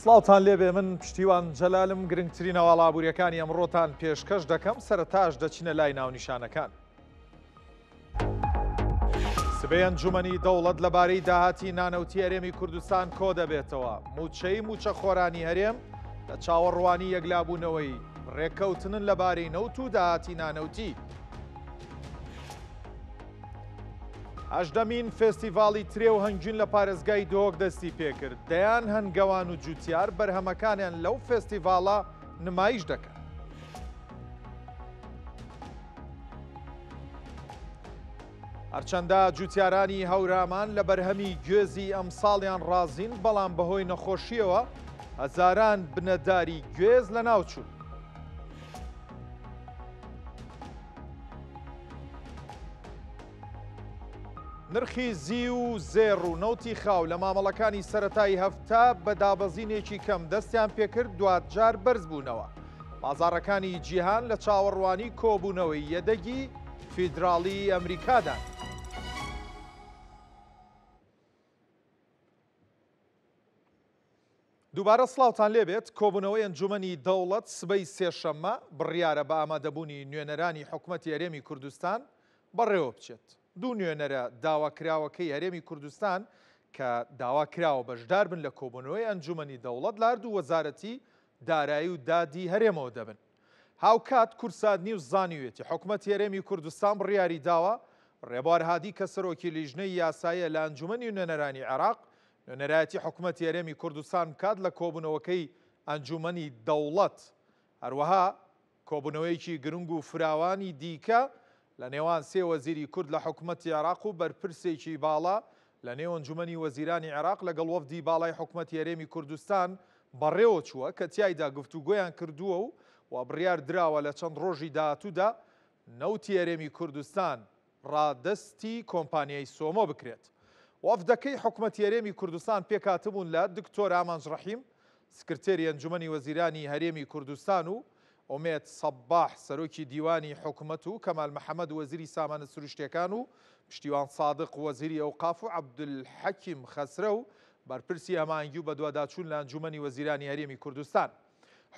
سڵاوتان لێبێ من پشتیوان جەلالم گرنگترین هەواڵ ئابووریەکانی ئەمڕۆتان پێشکەش دەکەم سەرەتاش دەچینە لای ناونیشانەکان. سبەی ئەنجومەنی دەوڵەت لەبارەی داهاتی نانەوتی هەرێمی کوردستان کۆ دەبێتەوە موچەی موچەخۆرانی هەرێم لە چاوەڕوانی یەکلابوونەوەی ڕێککەوتنن لەبارەی نەوت و داهاتی نانەوتی. هەژدەمین فێستیڤاڵی ترێ و هەنگوین لە پارێزگای دهۆک دەستی پێکرد، دەیان هەنگەوان و جوتیار بەرهەمەکانیان لەو فێستیڤاڵە نمایش دەکەن. هەرچەندە جوتیارانی هەورامان لە بەرهەمی گوێزی ئەمساڵیان ڕازین، بەڵام بەهۆی نەخۆشییەوە هەزاران بنەداری گوێز لەناوچوون. نرخی زیو و زێڕ و نەوتی خاو لە مامەڵەکانی سەرەتای هەفتە بە دابەزینێکی کەم دەستیان پێکرد دواجار بەرزبوونەوە. بازاڕەکانی جیهان لە چاوەڕوانی کۆبوونەوەی یەدەگی فیدراڵی ئەمریکادان. دووبارە سڵاوتان لێبێت، کۆبوونەوەی ئەنجوومەنی دەوڵەت سبەی سێشەممە بڕیارە بە ئامادەبوونی نوێنەرانی حکومەتی هەرێمی کوردستان بەڕێوەبچێت. دوو نوێنەرە داواکراوەکەی هەرێمی کوردستان کە داواکراوە بەشداربن لە کۆبوونەوەی ئەنجوومەنی دەوڵەت لە هەردوو وەزارەتی دارایی و دادی هەرێمەوە دەبن. هاوکات کوردسات نیوز زانیویەتی، حکومەتی هەرێمی کوردستان بڕیاری داوە ڕێبوار هادی کە سەرۆکی لیژنەی یاساییە لە ئەنجوومەنی نوێنەرانی عێراق نوێنەرایەتی حکومەتی هەرێمی کوردستان بکات لە کۆبوونەوەکەی ئەنجوومەنی دەوڵەت. هەروەها کۆبوونەوەیەکی گرنگ و فراوانی دیکە لە نێوان سێ وەزیری کورد لە حکومەتی عێراق و بەرپرسێکی باڵا لە نێو ئەنجوومەنی وەزیرانی عێراق لەگەڵ وەفدی باڵای حکومەتی هەرێمی کوردستان بەڕێوەچووە کە تیایدا گفتوگۆیان کردووە و و بڕیار دراوە لە چەند ڕۆژی داهاتوودا نەوتی هەرێمی کوردستان ڕادەستی کۆمپانیای سۆمۆ بکرێت. وەفدەکەی حکومەتی هەرێمی کوردستان پێکهاتبوون لە دکتۆر ئامانج ڕەحیم، سکرتێری ئەنجومەنی وەزیرانی هەرێمی کوردستان و ئومێد سەباح سەرۆکی دیوانی حکومەت و کەمال محەمەد وەزیری سامانە سروشتیەکان و پشتیوان سادق وەزیری ئەوقاف و عەبدولحەکیم خەسرەو بەرپرسی هەماهەنگی و بەدواداچوون لە ئەنجومەنی وەزیرانی هەرێمی کوردستان.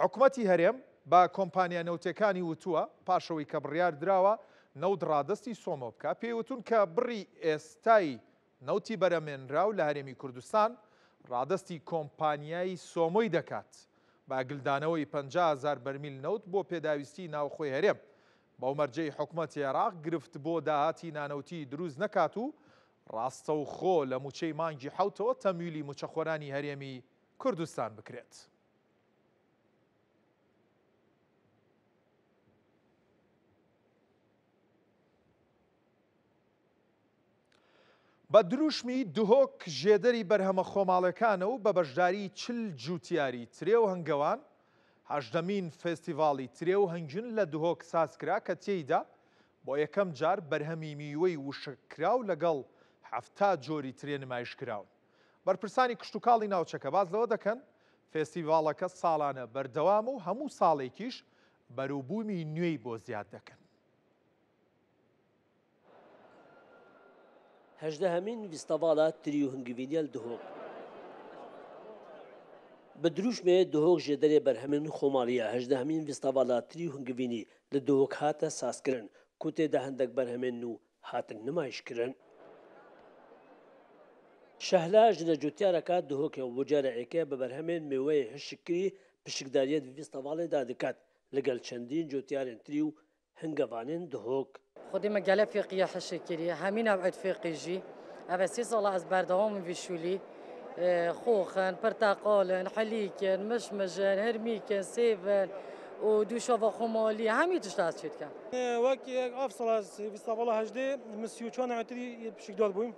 حکومەتی هەرێم بە کۆمپانیا نەوتیەکانی وتووە، پاش ئەوەی کە بڕیار دراوە نەوت ڕادەستی سۆمۆ بکا، پێی وتوون کە بڕی ئێستای نەوتی بەرهەمێنراو لە هەرێمی کوردستان ڕادەستی کۆمپانیای سۆمۆی دەکات بە گلدانەوەی 50 هەزار بەرمیل نەوت بۆ پێداویستی ناوخۆی هەرێم بەو مەرجەی حکومەتی عێراق گرفت بۆ داهاتی نانەوتی دروست نەکات و ڕاستەوخۆ لە موچەی مانگی حەوتەوە تەمویلی موچەخۆرانی هەرێمی کوردستان بکرێت. بە دروشمی دهۆک ژێدەری بەرهەمە خۆماڵێکانە و بە بەشداری 40 جوتیاری ترێ و هەنگەوان، هەژدەمین فێستیڤاڵی ترێ و هەنگوین لە دهۆک سازکرا کە تێیدا بۆ یەکەم جار بەرهەمی میوەی وشککراو لەگەڵ 70 جۆری ترێ نمایشکراون. بەرپرسانی کشتوکاڵی ناوچەکە باس لەوە دەکەن، فێستیڤاڵەکە ساڵانە بەردەوامە و هەموو ساڵێکیش بەروبوومی نوێی بۆ زیاد دەکەن. هەژدەهەمین ڤیستەڤاڵا تری و هنگڤینیە ل دهۆک بە دروشمێ دهۆک ژێدەرێ بەرهەمێن خۆماڵیە هەژدەهەمین ڤیستەڤاڵا تری و هنگڤینی لە دهۆک هاتە سازکردن کو تێدا هەندەک بەرهەمێن نوو هاتن نمایشکردن. شەهلا ژنە جوتیارەکە دهۆکێ و بۆ جارە ئێکێ بە بەرهەمێن مێوەێ هشککری پشکداریەت ڤیستەڤاڵێ دا دکات لەگەل چەندین جوتیارێن تری و هنگەڤانێن دهۆک. خودێ مە گەلە فێقیە حشک کریە هەمی نەوعێت فێقی ژی ئەڤە سێ ساڵە ئەز بەردەوامم ڤی شولی خۆخن پرتەقالن حلیکن مشمژن هرمیکن سێڤن و دووشاڤا خۆمالی هەمی تشتا ئەز چێ دکەم. وەک ئاف ساڵە ڤیستاڤاڵا هەژدێ من 34 نەوعێتری پشکدار بوویم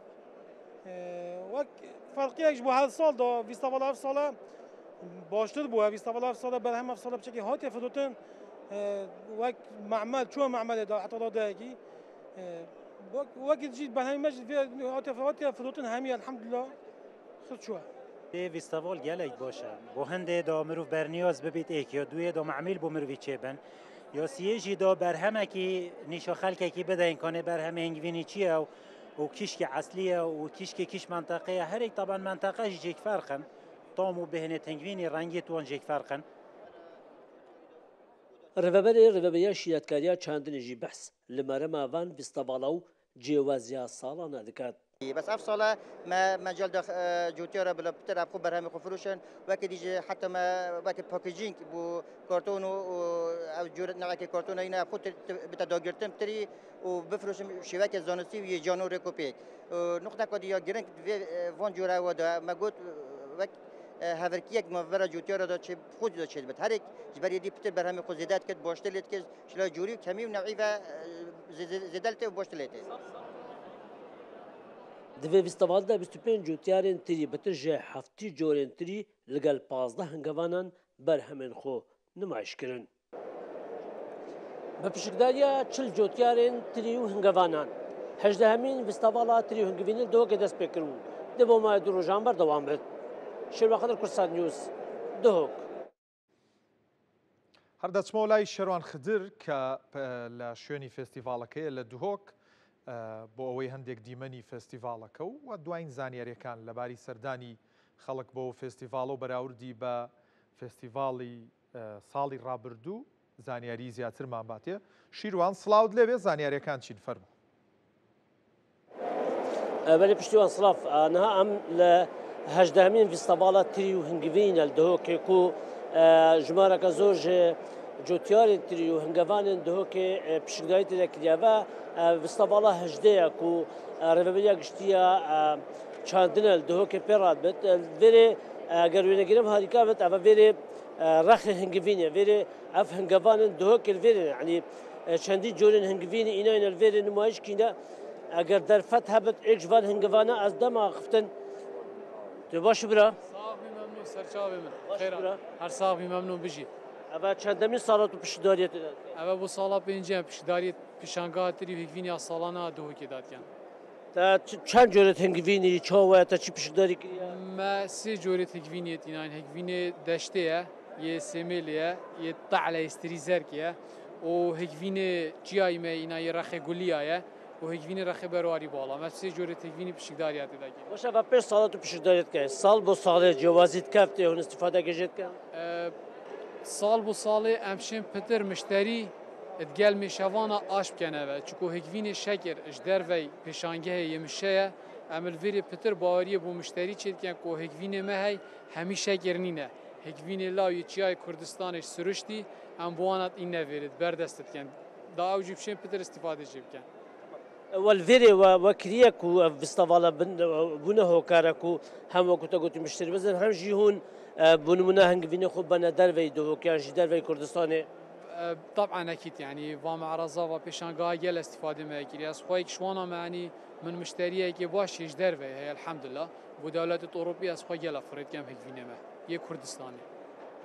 وەک فەرقیەکش بۆ هەر ساڵ دا ڤیستاڤاڵا ئەف ساڵە باشتر بووە ڤیستاڤاڵا ئەف ساڵە بەرهەم ئەف ساڵە بچێکی هاتێ فرۆتن وەک مەعمەل چووە مەعمەلێ دا حتا دایەکی وەک جیت بەرهەمی مەجد هاتێ هاتێ فرۆتن هەمی الحمدلله خر چووە. ڤیستاڤال گەلێک باشە بۆ هەندێ دا مرۆڤ بەرنیاز ببیت ئێک یا دوێ دا مەعمیل بۆ مرۆڤی چێبن یا سیێژی دا بەرهەمەکی نیشا خەلکێکی بدەین کانێ بەرهەمە هنگوینی چییە و و کیشکی عەسلیە و کیشکی کیش منتەقەیە هەرێک تابان منتەقەش جێک فەرقن. تام و بهێنێت هەنگوینی ڕەنگێت وان ژێک فەرقن. رێڤەبەرێ رێڤەبەریا شیرەتکاریا چاندنێ ژی بەحس لە مەرەما ڤان ڤیستەڤاڵا و جیێوازیا ساڵانە دکات. بەس ئەف ساڵە مە مەجال دا جوتیارە بلا پتر ئەف خو بەرهەمی خو فروشن وەکی دیژ حتا مە وەکی پاکیجینگ بۆ کارتۆن و ئەو جور نوعێکی کارتۆن ئینە ئەف خو بتە داگرتن پتری و بفروشم شێوەکە زانستی و یە جان و رێک و پێک نقطە کە یا گرنگ ڤان جورە وە دا مە گوت وەک هەڤرکیەک مەڤەرە جوتیارە دا چێ خود دا چێت بێت هەرێک جبەر یەدی پتر بەرهەمی خو زێدات کرد باشتر لێت کرد شلا جوری و کەمی و نەوعی و زێدەلتێ و باشتر لێتێ. Di vê festivalê de 25 cotyarên tirî bi tije heftî corên tirî li gel 15 hingevanan berhemên xwe nimayîş kirin. Bi pişikdariya 40 cotyarên tirî û hingevanan hejdehemîn festivala tirî û hingivînê Duhokê dest pê kir û di bo maya du rojan berdewam bit. Şêrwan Xedir Kurdistan News, Duhok. هەر دەچمەوە لای شێروان خدر کە لە شوێنی فێستیڤاڵەکەیە لە دهۆک بۆ ئەوەی هەندێک دیمەنی فێستیڤاڵەکە و دواین زانیاریەکان لەباری سەردانی خەڵک بۆ فێستیڤاڵە و بەراوردی بە فێستیڤاڵی ساڵی ڕابردوو زانیاری زیاترمان باتێ. شیروان سڵاوت لێبێ، زانیاریەکان چین فەرموو؟ بەێ پشتیوان سڵاف، نها ئەم لە هەژدەهەمین فیستیڤاڵە تری و هەنگوینە لە دهۆکێک و ژمارەکە زۆر ژێ جوتیارên تری و هەنگەوانên دهۆکێ پشکداری تێدا کریاوە. فیستیڤاڵە هەژدەیە و ڕێڤەبەریە گشتیە چاندنە لە دهۆکێ پێ ڕات بێت. ڤێرێ ئەگەر وێنەگرم هاریکا بێت، ئەڤە ڤێرێ ڕەخێ هەنگوینە، ڤێرێ ئەف هەنگەوانên دهۆکێ ڤێرێ یعنی چەندی جۆرên هەنگوینی ئیناینە ڤێرێ نمایش کینە. ئەگەر دەرفەت هەبت ئێک ژ ڤان هەنگەوانە ئەز دەما خفتن. تو باش برا؟ ساغ بی ممنون، سەرچاوێ من. خێرا. هەر ساغ بی ممنون بژی. ئەڤە چەندەمین ساڵە تو پشتداریەت ئەوە بۆ ساڵا پێنجیان پشتداریت پیشانگاه تری هگوینیا ساڵانە دهۆکێ دادکەن. تا چەند جۆرت هەنگوینی چاوە تا چی پشتداری کریە؟ مە سێ جۆرت هگوینیەت ئینان، هگوینێ دەشتەیە، یە سێمێلیە، یە تەعلە ئێستری زەرکیە و هگوینێ چیای مە ئینا یە ڕەخێ گولیایە و هگوینێ ڕەخێ بەرواری باڵا. مە سێ جۆرت هگوینی پشتداریات داگیر. باشە بە پێش ساڵە تو پشتداریت کە ساڵ بۆ ساڵێ جیاوازیت کەفتێ هون استفادە گەژێت کە؟ ساڵ بۆ ساڵێ ئەمشێن پتر مشتری دگەل مێشەوانە ئاش بکەنەوە، چکو هگوینێ شەکر ژ دەرڤەی پێشانگەهێ یە مشەیە، ئەمل ڤێرێ پتر باوەریە بۆ مشتری چێتکەن کو هگوینێ مە هەی هەمی شەکر نینە. هگوینێ لاو یە چیای کوردستانش سروشتی ئەم بوانات ئین نەڤێرێت بەردەستت بکەن. دا ئەو جی بشێن پتر استفادە جێ بکەن. وەلڤێرێ وەکریە و فیستیڤاڵە بوونە هۆکارەک و هەم وەکو تە گوتی مشتری بزن هەم ژی هون بۆ نمونە هەنگوینە خۆ بەنە دەرڤەی دهۆکیان ژی دەرڤەی کوردستانێ. طبعا اكيد يعني ڤا معرضا و پیشانگاه گەل استفاده مەکری. از خوای شوانا معنی من مشتریە که باش هیچ دەرڤەی هەیە الحمدلله. بۆ دەولەت ئەوروپی از خوای گەل فرێت کەم هگوینە مە یە کوردستانی.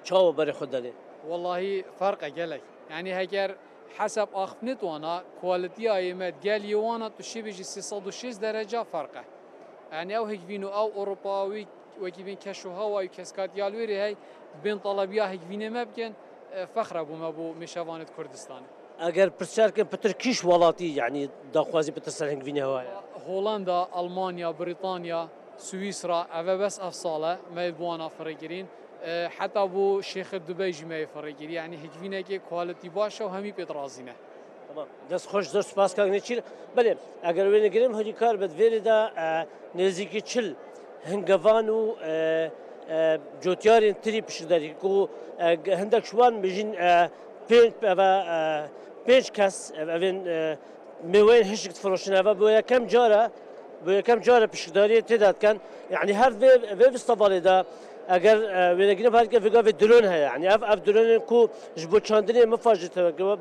چاوە بەرێ خۆ دەرێ؟ والله فرق گەلێک يعني هەگەر حسب آخفنت وانا quality ئایمەت گەل یوانا تو شی بێژی 306 درجة فرقه. يعني ئەو هگوین و ئەو ئەوروپاوی وەکی بین کەش و هەوای و کەسکات یالوێری هەی بین طلبیا هگوینە مە بکەن فەخرە بوومە بۆ مێشەوانت کوردستان. ئەگەر پرسیارکەم پتر کیش وڵاتی یعنی داخوازی پتر سەر هەنگوینە هەوایە؟ هۆڵندا، ئەڵمانیا، بریتانیا، سویسرا ئەvە بەس ئەف ساڵە مە بوانا فڕێگرین. حتا بۆ شێخ دوبەی ژی مە فڕێگیری، یعنی هگوینێکی quality باشە و هەمی پێت ڕازینە. دەست خۆش، زۆر سپاس کاک نێچیر. بەێ ئەگەر وێنەگرم هەریکار بێت ڤێرێدا نێزیکی 40 هەنگەوان و جوتیارên تری پشتداری و هەندێک شوان بژین پێنج کەس ئەوێن مێوەیان هشک فرۆشنەوە بۆ یەکەم جارە بۆ یەکەم جارە پشتداری تێدا دکەن. یعنی هەر vê festivalê ئەگەر وێنەگرم هەرکە vêgavê drone هەیە، یعنی ئەv ئەv درۆنên ku ji bo çandinê mifa ji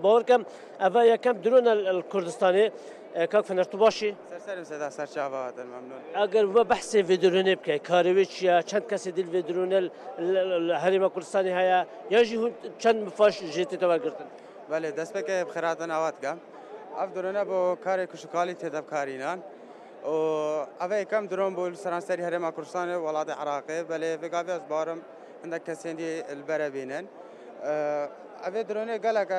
باوەڕکەم ئەvە یەکەم درۆنە li Kurdistanê. کاک فەنەر تو باشی؟ سەرسەرم سەدا سەرچاواتن ممنون. ئەگەر وە بەحسێ vê درۆنê بکەی کارê wê çiye چەند کەسê dil vê درۆنە li herêma Kurdistanê heye yan jî hûn çend mifaş jê tê wergirtin؟ بەێ دەستپێکە بخێراتن ئاوات کەم. ئەف درۆنە بۆ کارێک کوشتوکاڵی تێدا بکارینان و ئەvە یەکەم درۆن بوو سەرانسەری هەرێما کوردستانێ وڵاتی عراقێ بەلێ vêgavê ez barim هەندێک کەسێندی البەرە بینن. ئەvê درۆنێ gelek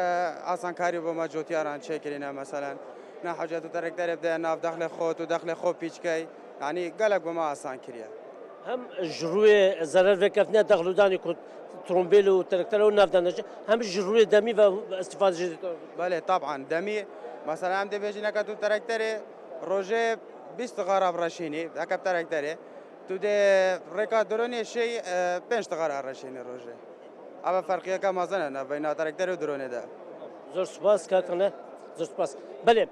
ئاسانکاری بۆ مە جوتیاران چێکردینە مەسەلەن ناحوجێت و تەرەکتەرێ بدەیە ناو دەخلێ خۆت و دەخلێ خۆ پیچکەی، یعنی gelek بۆ مە ئاسان کردیە. هەم ji rûyê zerer vêkeftinya dexlûdanê ku trombêl û traktör ew nav dane hem ji rûyê demî ve îstîfade jê dike. Belê taban demî mesela em dibêjin heke tu trakterê rojê 20 tixara bireşînî heke bi trakterê tu dê rêka dronê şey 5 tixara reşînî rojê. Ev ferqiyeke mezin e navbeyna trakter û dronê de. Zor spas kakane. Zor spas. Belê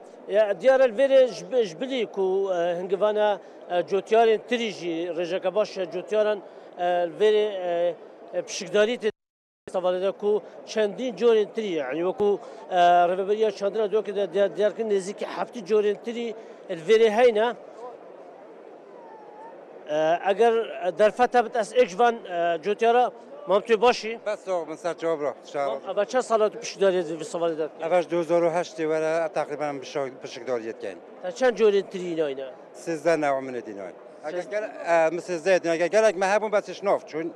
diyar e li vêrê ji bilî ku hingivana cotyarên tirî jî rêjeke baş cotyaran li vêrê pişikdarî tê Festivalê de ku çendîn corên tirî yani wekû rêveberiya çandina Dihokê de diyar kirin nêzîkî heftî corên tirî li vêrê heyne. Eger derfet hebit ez êk ji van cotyara mam tu başî. Bes sax bin ser çawa bira. Ev çend sal tu pişikdariyê di festivalê de? Ev ji 2008 were teqrîben pişikdariyê dikin. Te çend corên tirî nayne? 13 newa min dînay. Eger min 13 dînay gelek me hebûn bes ji nav çûn.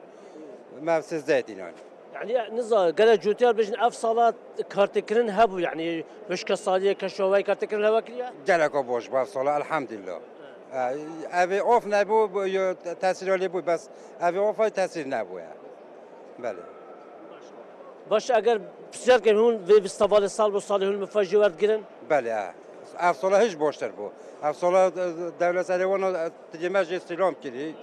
Me 13 dînay. Yani niza gelek cotyar bêjin ev sala kartêkirin hebû yani wişka saliye keşovayê kartêkirin hewa kiriye? Gelek baş bû ev sala elhamdülillah. Ev of nebû tesîr lê bû bes ev ofay tesîr nebûye. Belê. Baş eger pisyar kirin hûn vê festivalê sal bo salê hûn mifaj jê werdigirin? Belê ev sala hiç baştir bû. Ev sala devlet serê wan tirê me jê sîlam kirî.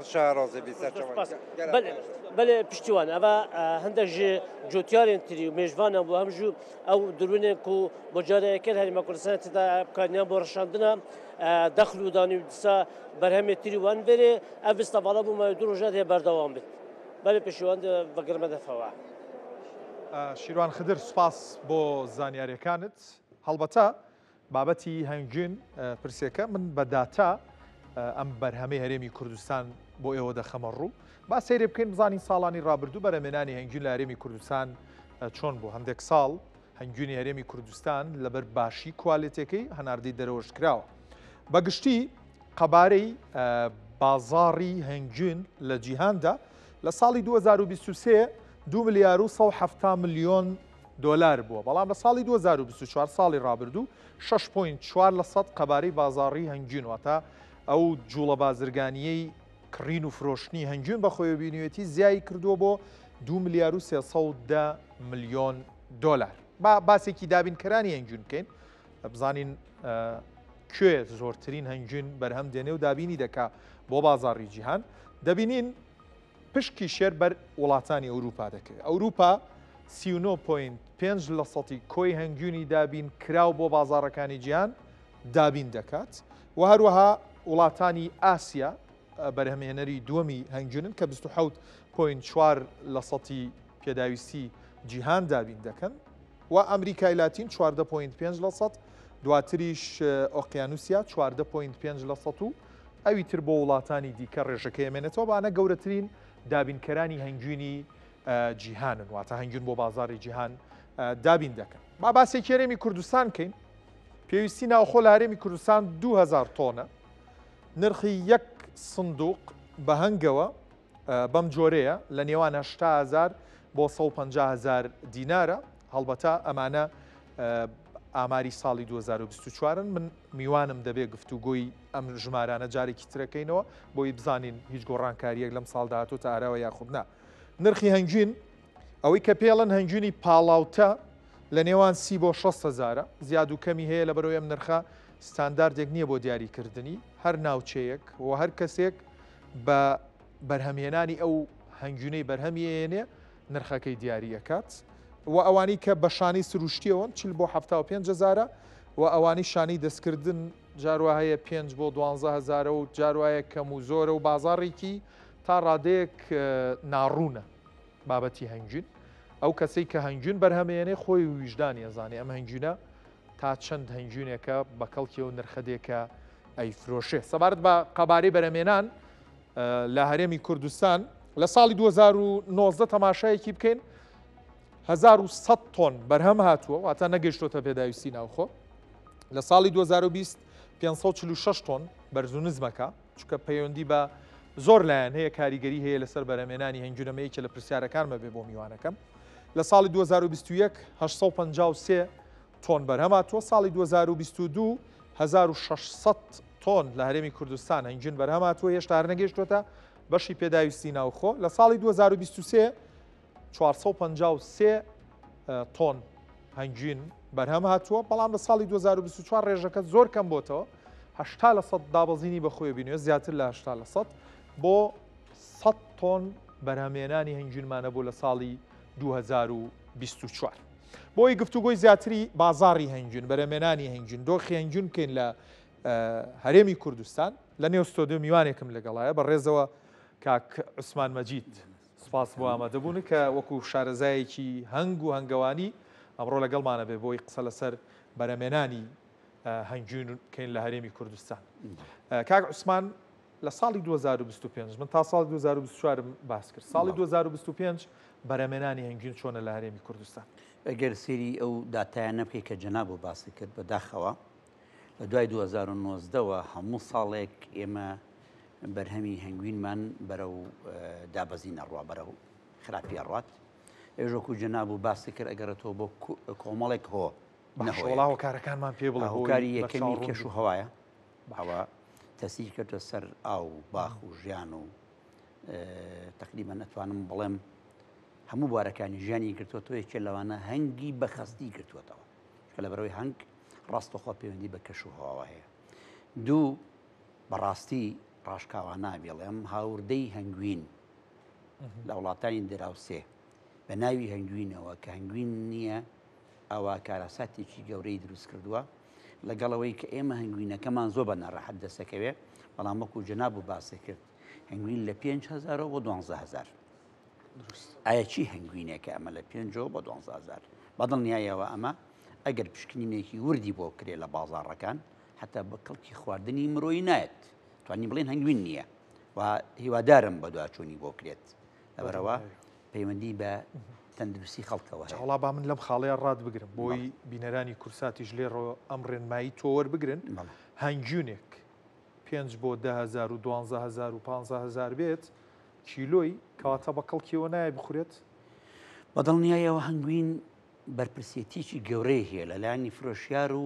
Şah razî bî ser çawan. Belê belê piştîwan ev hindek ji cotyarên tirî û mêjvanan bû hem ji ew dirûnên ku bo carê yekel Herêma Kurdistanê tê de bikarinan bo reşandina dexl û danî û dîsa berhemê tirî wan verê ev festivala bû me du roja dê berdewam bit. Belê pêşîwan de vegirme defewa. شیروان خدر سوپاس بۆ زانیاریەکانت. هەڵبەتە بابەتی هەنگوین پرسێکە من بە داتا ئەم بەرهەمەی هەرێمی کوردستان بۆ ئێوە دەخەمە ڕوو. با سەیرێ بکەین بزانین ساڵانی ڕابردوو بەرەمێنانی هەنگوین لە هەرێمی کوردستان چۆن بوو. هەندێک ساڵ هەنگوینی هەرێمی کوردستان لەبەر باشی کوالێتەکەی هەناردەی دەرەوەش کراوە. بەگشتی قەبارەی بازاڕی هەنگوین لە جیهاندا لە ساڵی 2023 2 ملیار و 170 ملیۆن دۆلار بووە، بەڵام لە ساڵی 2024 ساڵی ڕابردوو 6.4 لە سەد قەبارەی بازاڕی هەنگوین واتە ئەو جوڵە بازرگانیەی کڕین و فرۆشتنی هەنگوین بەخۆیەوە بینیوێتی زیایی کردووە بۆ 2 ملیار و 310 ملیۆن دۆلار. با باسێکی دابینکەرانی هەنگوین بکەین بزانین کوێ زۆرترین هەنگوین بەرهەم دێنێ و دابینی دەکا بۆ بازاڕی جیهان. دەبینین پشکی شێر بەر وڵاتانی ئەوروپا دەکەوێت. ئەوروپا 39.5 لە سەتی کۆی هەنگوینی دابین کراو بۆ بازاڕەکانی جیهان دابین دەکات و هەروەها وڵاتانی ئاسیا بەرهەمهێنەری دووەمی هەنگوینن کە 27.4 لە سەتی پێداویستی جیهان دابین دەکەن و ئەمریکای لاتین 14.5 لە سەد، دواتریش ئۆقیانوسیا 14.5 لە سەد و ئەوی تر بۆ وڵاتانی دیکە ڕێژەکەی ئەمێنێتەوە. بەانە گەورەترین دابینکەرانی هەنگوینی جیهانن، واتە هەنگوین بۆ بازاڕی جیهان دابین دەکەن. با باسێکی هەرێمی کوردستان کەین. پێویستی ناوخۆ لە هەرێمی کوردستان 2000 تۆنە. نرخی یەک سندوق بە هەنگەوە بەم جۆرەیە لە نێوان 80 هزار بۆ 150 هزار دینارە. هەڵبەتە ئەمانە ئاماری ساڵی 2024 من میوانم دەبێ گفتوگۆی ئەم ژمارانە جارێکی ترەکەینەوە بۆی بزانین هیچ گۆڕانکاریەک لەم ساڵدا هاتۆتە ئاراوە یاخود نا. نرخی هەنگوین ئەوەی کە پێڵن هەنگوینی پاڵاوتە لە نێوان 30 بۆ 60 هزارە، زیاد و کەمی هەیە لەبەرەوەی ئەم نرخە ستانداردێک نییە بۆ دیاریکردنی هەر ناوچەیەک و هەر کەسێک بە بەرهەمهێنانی ئەو هەنگوینەی بەرهەمی ئەیەنێ نرخەکەی دیاری ئەکات و ئەوانەی کە بە شانەی سروشتیەوەن 40 بۆ 75 هزارە و ئەوانەی شانەی دەستکردن جاروا هەیە 5 بۆ 12 هزارە و جاروایە کەم و زۆرە و بازاڕێکی تا ڕادەیەک ناڕوونە بابەتی هەنگوین. ئەو کەسەی کە هەنگوین بەرهەمێنێ خۆی ویژدانی ئەزانێ ئەم هەنگوینە تا چەند هەنگوینێکە بە کەڵکی ئەو نرخە دێ کە ئەیفرۆشێ. سەبارەت بە قەبارەی بەرهەمێنان لە هەرێمی کوردستان لە ساڵی 2019 تەماشایەکی بکەین 1100 تۆن بەرهەم هاتووە، واتە نەگەیشتۆتە پێداویستی ناوخۆ. لە ساڵی 2020 546 تۆن بەرز و نزمەکە، چونکە پەیوەندی بە زۆر لایەن هەیە، کاریگەری هەیە لەسەر بەرهەمێنانی هەنگوینەمە یەکێ لە پرسیارەکانمە بێ بۆ میوانەکەم. لە ساڵی 2021 853 تۆن بەرهەم هاتووە، ساڵی 2022 1600 تۆن لە هەرێمی کوردستان هەنگوین بەرهەم هاتووە، هێشتا هەر نەگەیشتووەتە بەشی پێداویستی ناوخۆ. لە ساڵی 2023 453 تۆن هەنگوین بەرهەم هاتووە، بەڵام لە ساڵی 2024 ڕێژەکە زۆر کەم بۆتەوە، 80 لە سەد دابەزینی بەخۆی بینیوە، زیاتر لە 80 لە سەد بۆ 100 تۆن بەرهەمێنانی هەنگوینمانە بوو لە ساڵی 2024. بۆی گفتوگۆی زیاتری بازاڕی هەنگوین، بەرهەمێنانی هەنگوین، دۆخی هەنگوین بکەین لە هەرێمی کوردستان، لە نێو ستۆدیۆ میوانێکم لەگەڵایە، بە ڕێزەوە کاک عوسمان مەجید، سپاس بۆ ئامادەبوون کە وەکو شارەزایەکی هەنگ و هەنگەوانی ئەمڕۆ لەگەڵمانە بێ بۆی قسە لەسەر بەرەمێنانی هەنگوین بکەین لە هەرێمی کوردستان. کاک عوسمان لە ساڵی 2025 من تا ساڵی 2024 باس کرد ساڵی 2025 بەرەمێنانی هەنگوین چۆنە لە هەرێمی کوردستان؟ ئەگەر سەیری ئەو داتایانە بکەی کە جەنابو باسی کرد بەداخەوە لە دوای 2019 وە هەموو ساڵێک ئێمە بەرهەمی هەنگوینمان بەرەو دابەزین ئەڕوا بەرەو خراپی ئەڕات ئێژ وەکو جەنابو باسی کرد ئەگەڕێتەوە بۆ کۆمەڵێک هۆ باشە هۆکارەکانمان پێ بڵێ هۆکاری یەکەمی کەش و هەوایە ئەوە تەسیر کردە سەر ئاو و باخ و ژیان و تقریبا ئەتوانم بڵێم هەموو بوارەکانی ژیانی گرتووەتەوە یەکێ لەوانە هەنگی بە خەستی گرتووەتەوە کە لەبەرەوەی هەنگ ڕاستەخۆ پەیوەندی بە کەش و هەواوە هەیە دوو بەڕاستی ڕاشکاوانە بێڵێم هاوردەی هەنگوین لە وڵاتانی دراوسێ بە ناوی هەنگوینەوە کە هەنگوین نییە ئەوە کارەساتێکی گەورەی دروست کردووە لەگەڵ ئەوەی کە ئێمە هەنگوینەکەمان زۆر بە ناڕەحەت دەسەکەوێ بەڵام وەکو جەناب و باسی کرد هەنگوین لە 5هزارەوە بۆ 12هزار ئایا چی هەنگوینێکە ئەمە لە پێنجەوە بۆ 12هزار بەدڵنیایەوە ئەمە ئەگەر پشکنینێکی وردی بۆ کرێ لە بازاڕەکان حتا بە کەڵکی خواردنی مرۆیی نایەت توانین بڵێن هەنگوین نییە و هیوادارم بەدواچوونی بۆ کرێت لەبەرەوە پەیوەندی بە تەندروستی خەڵکەوە هەیە. وەڵا با من لەم خاڵەیا ڕات بگرم بۆی بینەرانی کورساتیش لێڕەوە ئەم ڕێنمایی تۆ وەربگرن هەنگوینێک پێنج بۆ 10هزار و 12هزار و 15هزار بێت کیلۆی کەواتە بە کەڵکیەوە نایە بخورێت؟ بە دڵنیایەوە هەنگوین بەرپرسێتیی گەورەی هەیە لە لایەنی فرۆشیار و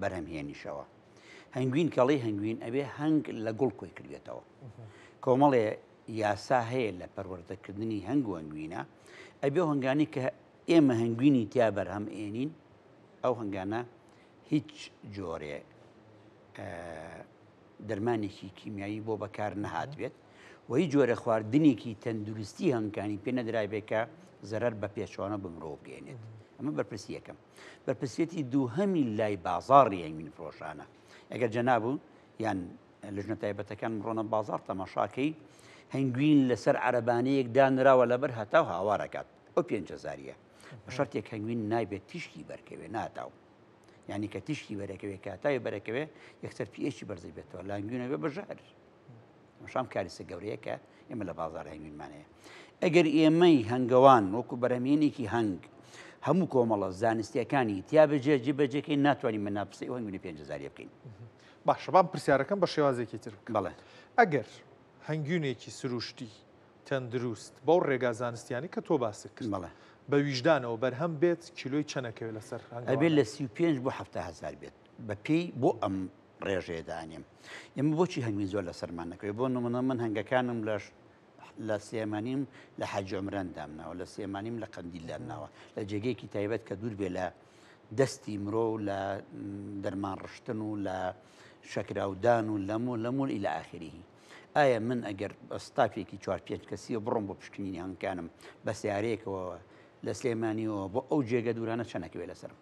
بەرهەمهێنیشەوە. هەنگوین کەڵی هەنگوین ئەبێ هەنگ لە گوڵ کۆی کردێتەوە. کۆمەڵێ یاسا هەیە لە پەروەردەکردنی هەنگ و هەنگوینە، ئەبێ ئەو هەنگانەی کە ئێمە هەنگوینی تیا بەرهەم ئێنین ئەو هەنگانە هیچ جۆرێ دەرمانێکی کیمیایی بۆ بەکار نەهاتبێت و هیچ جۆرە خواردنێکی تەندروستی هەنگانی پێ نەدرابێت کە زەرەر بە پێچوانە بە مرۆڤ بگەێنێت ئەمە بەرپرسی یەکەم بەرپرسیەتی دووهەمی لای بازاڕی هەنگوین فرۆشانە ئەگەر جەنابوو یان لجنە تایبەتەکان بڕۆنە بازاڕ تەماشاکەی هەنگوین لەسەر عەرەبانەیەک دانراوە لەبەر هەتاو هاوارەکات ئەو پێنج هەزاریە بە شەرتێک هەنگوین نابێت تیشکی بەرکەوێ ناتاو یعنی کە تیشکی بەرەکەوێ کاتاوی بەرەکەوێ یەکسەر پیەکی بەرزی بێتەوە لە هەنگوینە بێ بە ژەهر شام کاریسە گەورەیە کە ئێمە لە بازار هەنگوینمان هەیە ئەگەر ئێمەی هەنگەوان وەکو بەرەمێنێکی هەنگ هەموو کۆمەڵە زانستیەکانی تیا بەجێ جێبەجێکەی ناتوانین مەنافسەی ئەو هەنگوینە پێنج هەزاریە بکەین باشە بام پرسیارەکەم بە شێوازێکی تر بکەم. بەڵێ. ئەگەر هەنگوینێکی سروشتی تەندروست بەو ڕێگا زانستیانەی کە تۆ باست کرد بەڵێ. بە ویژدانەوە بەرهەم بێت کیلۆی چەند ئەکەوێت لەسەر ئەبێت هەنگەوانان؟ لە 35 بۆ 70 هەزار بێت بە پێی بۆ ئەم ڕێژەیە دانێم ئێمە بۆچی هەنگوین زۆر لەسەرمان نەکەوێت بۆ نمونە من هەنگەکانم لە لە سلێمانیم لە حەجی عومران دامناوە لە سلێمانیم لە قەندیل دامناوە لە جێگەیەکی تایبەت کە دوور بێ لە دەستی مرۆ و لە دەرمان ڕشتن و لە شەکراودان و لەم و لەم و ئیلە ئاخریهی ئایا من ئەگەر بە ستافێکی چوار پێنج کەسیەوە بڕۆم بۆ پشکنینی هەنگەکانم بە سیارەیەکەوە لە سلێمانیەوە بۆ ئەو جێگە دوورانە چەنەکەوێ لەسەرم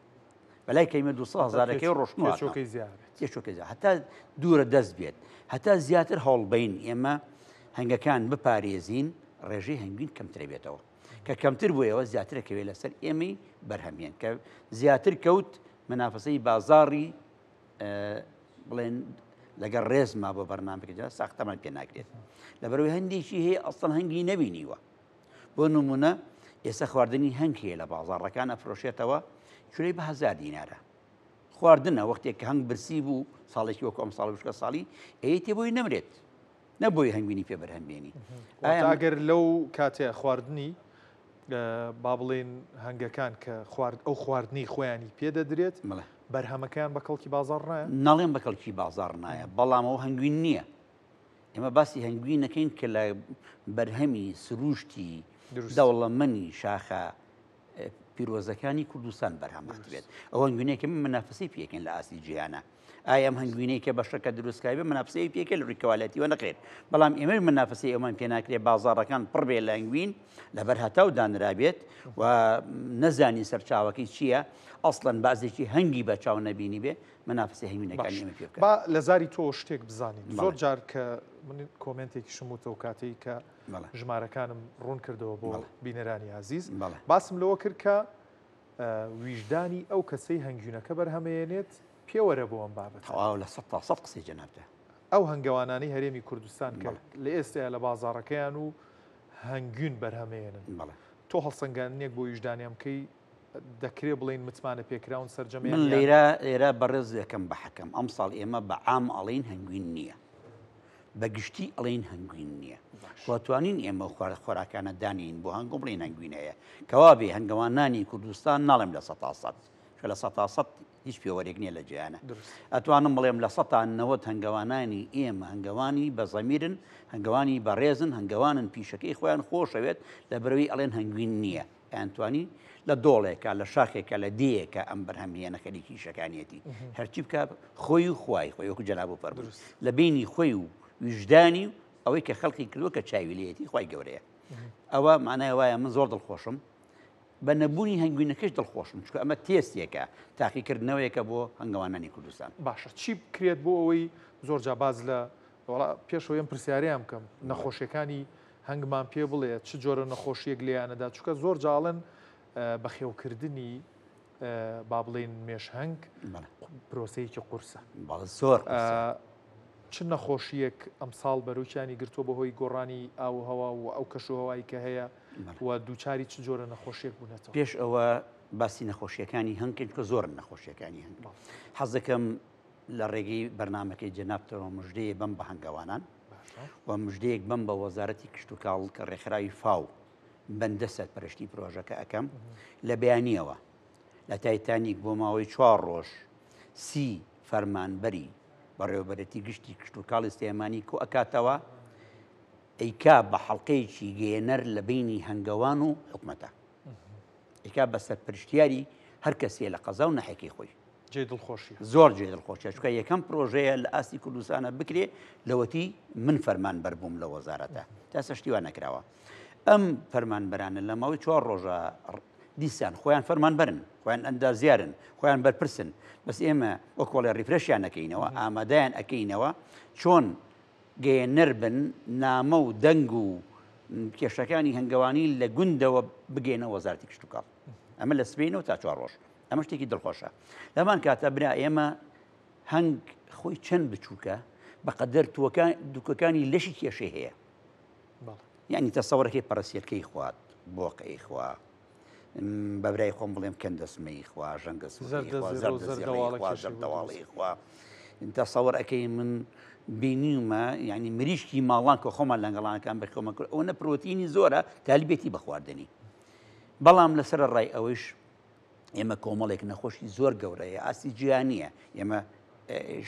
بەلای کەیمە 200 هەزارەکەی ڕۆشن و تێچۆکەی زیاد بێت. تێچۆکەی زیاد هەتا دوورە دەست بێت هەتا زیاتر هەوڵبین ئێمە هەنگەکان بپارێزین ڕێژەی هەنگوین کەمترە بێتەوە کە کەمتر بوویەوە زیاترە کەوێ لەسەر ئێمەی بەرهەمێن کە زیاتر کەوت منافەسەی بازاڕی بڵێن لەگەڵ ڕێزما بۆ بەرنامەکەدا ساختەمان پێ ناکرێت لەبەرەوەی هەندێکی هەیە ئەسڵەن هەنگی نەبینیوە بۆ نمونە ئێستا خواردنی هەنگ هەیە لە بازاڕەکان ئەفرۆشێتەوە کیلۆی بە هەزار دینارە خواردنە وەختێک کە هەنگ برسی بوو ساڵێکی وەکو ئەم ساڵ وشکە ساڵی ئەیتێ بۆی نەمرێت نە بۆی هەنگوینی پێ بەرهەم بێنی ئەگەر لەو کاتێ خواردنی با بڵێن هەنگەکان کە خوارد ئەو خواردنی خۆیانی پێدەدرێت بەڵێ. بەرهەمەکەیان بە کەڵکی بازاڕ نایە؟ ناڵێم بە کەڵکی بازاڕ نایە، بەڵام ئەوە هەنگوین نییە. ئێمە باسی هەنگوین نەکەین کە لە بەرهەمی سرووشتی دەوڵەمەنی شاخە پیرۆزەکانی کوردستان بەرهەم هاتبێت. ئەو هەنگوینەیە کە منافەسەی پێکەین لە ئاستی جیهانە. ئایا ئەم هەنگوینەی کە بەشەکە دروستکراوی منافسەی پێکە لە ڕووی کوالێتیوە نەخێر بەڵام ئێمەش منافسەی ئەومان پێ ناکرێ بازاڕەکان پڕ بێ لە هەنگوین لەبەر هەتاو دانرابێت و نەزانی سەرچاوەکەی چییە ئەسڵەن بازێکی هەنگی بە چاو نەبینی بێ منافسەی هەنگوینەکانی ئێمە پێ بکات. با لە زاری تۆ شتێک بزانین زۆر جار کە من کۆمێنتێکیشم وتەوە کاتێک کە ژمارەکانم ڕوون کردەوە بۆ بینەرانی ئازیز باسم لەوە کرد کە ویژدانی ئەو کەسەی هەنگوینەکە بەرهەمەیەنێت پێوەرە بۆ ئەم بابەتە. تەواو 100% قسەی جەنابتە. ئەو هەنگەوانانەی هەرێمی کوردستان کە لە ئێستایا لە بازاڕەکەیان و هەنگوین بەرهەمەیەنن تۆ هەڵسەنگاندنێک بۆ ویژدانیان بکەی دەکرێ بڵێین متمانە پێکراون سەرجەمیان من لێرە لێرە بەڕێز دەکەم بە حەکەم ئەمساڵ ئێمە بە عام ئەڵێین هەنگوین نییە بە گشتی ئەڵێین هەنگوین نییە واتوانین ئێمە خوارد خۆراکانە دانین بۆ هەنگۆ بڵێن هەنگوین هەیە کەوا بێ هەنگەوانانی کوردستان ناڵێم 100% کە 100% هیچ پێوەرێک نییە لە جیهانە ئەتوانم بڵێم 90% هەنگەوانانی ئێمە هەنگەوانی بە زەمیرن هەنگەوانی بەڕێزن هەنگەوانن پیشەکەی خۆیان خۆشەوێت لە بەرەوەی ئەڵێن هەنگوین نییە ئەیانتوانی لە دۆڵێکا لە شاخێکا لە دێیەکا ئەم بەرهەمهێنە خەریکی ئیشەکانیەتی هەرچی بکە خۆی و خوای خۆی وەکو جەناب و فەرموو لە بینی خۆی و ویژدانی و ئەوەی کە خەڵقی کردووە کە چاوی لێیەتی خوای گەورەیە ئەوە معنای وایە من زۆر دڵخۆشم بە نەبوونی هەنگوینەکەش دڵخۆشم چونکە ئەمە تێستێکە تاقیکردنەوەیەکە بۆ هەنگەوانانی کوردستان. باشە چی بکرێت بۆ ئەوەی زۆر جا باز لە وەڵا پێش ئەوەی ئەم پرسیارەیان بکەم نەخۆشیەکانی هەنگمان پێ بڵێ چ جۆرە نەخۆشیەک لێیانەدا چونکە زۆر جاڵن بەخێوکردنی با بڵێین مێش هەنگ پرۆسەیەکی قورسە زۆر چ نەخۆشیەک ئەمساڵ بەرۆکیانی گرتووە بەهۆی گۆڕانی ئاوهەوا و ئەو کەشوهەوای کە هەیە و دووچاری چ جۆرە نەخۆشیەک بوونەتەوە؟ پێش ئەوە باسی نەخۆشیەکانی هەنگ کە زۆرن نەخۆشیەکانی هەنگ حەز دەکەم لە ڕێگەی بەرنامەکەی جەنابتەوە مژدەیە بەم بە هەنگەوانان و مژدەیەک بەم بە وەزارەتی کشتوکاڵ کە ڕێکخراوی فاو بەندە سەرپەرشتی پرۆژەکە ئەەکەم لە بەیانیەوە لە تایتانیک بۆ ماوەی چوار ڕۆژ سی فەرمانبەری بەڕێوەبەرێتی گشتی کشتوکاڵی سلێمانی کۆ ئەکاتەوە ئەیکا بە حەڵقەیەکی گەیەنەر لە بینی هەنگەوان و حکومەتە ئەیکا بە سەرپەرشتیاری هەر کەسێ لە قەزا و ناحیەکەی خۆی. جێی دڵخۆشیە. زۆر جێی دڵخۆشیە چونکە یەکەم پرۆژەیە لە ئاستی کوردستانە بکرێ لەوەتی من فەرمانبەر بووم لە وەزارەتە تا ئێستا شتی وا نەکراوە ئەم فەرمانبەرانە لە ماوەی چوار ڕۆژە دیسان خۆیان فەرمانبەرن خۆیان ئەندازیارن خۆیان بەرپرسن بەس ئێمە وەکۆڵێ refresh یان نەکەینەوە ئامادەیان ئەکەینەوە چۆن گەیەنەر بن نامە و دەنگ و کێشەکانی هەنگەوانی لە گوندەوە بگەینە وەزارەتی کشتوکاڵ ئەمە لە سبەینەوە تا چوار ڕۆژ ئەمە شتێکی دڵخۆشە لەمان کاتە برا ئێمە هەنگ خۆی چەند بچووکە بەقەدەر تووەکان دوکەکانی لەشی کێشەی هەیە یعنی تەسەوەرەکەی پەرەسیەکەی خوات بۆقەی خوا بە برای خۆم بڵێم کەندەسمەی خوا ژەنگە زەردەواڵی خوا تەسەوەر ئەەکەی من بینیومە یعنی مریشکی ماڵان کە خۆمان لەنگەڵانەکان بەخۆمە کرد ئەوە نە پرۆتینی زۆرە تالیبێتی بەخواردنی بەڵام لەسەر ڕای ئەوەیش ئێمە کۆمەڵێک نەخۆشی زۆر گەورەیە ئاستی جیهانیە ئێمە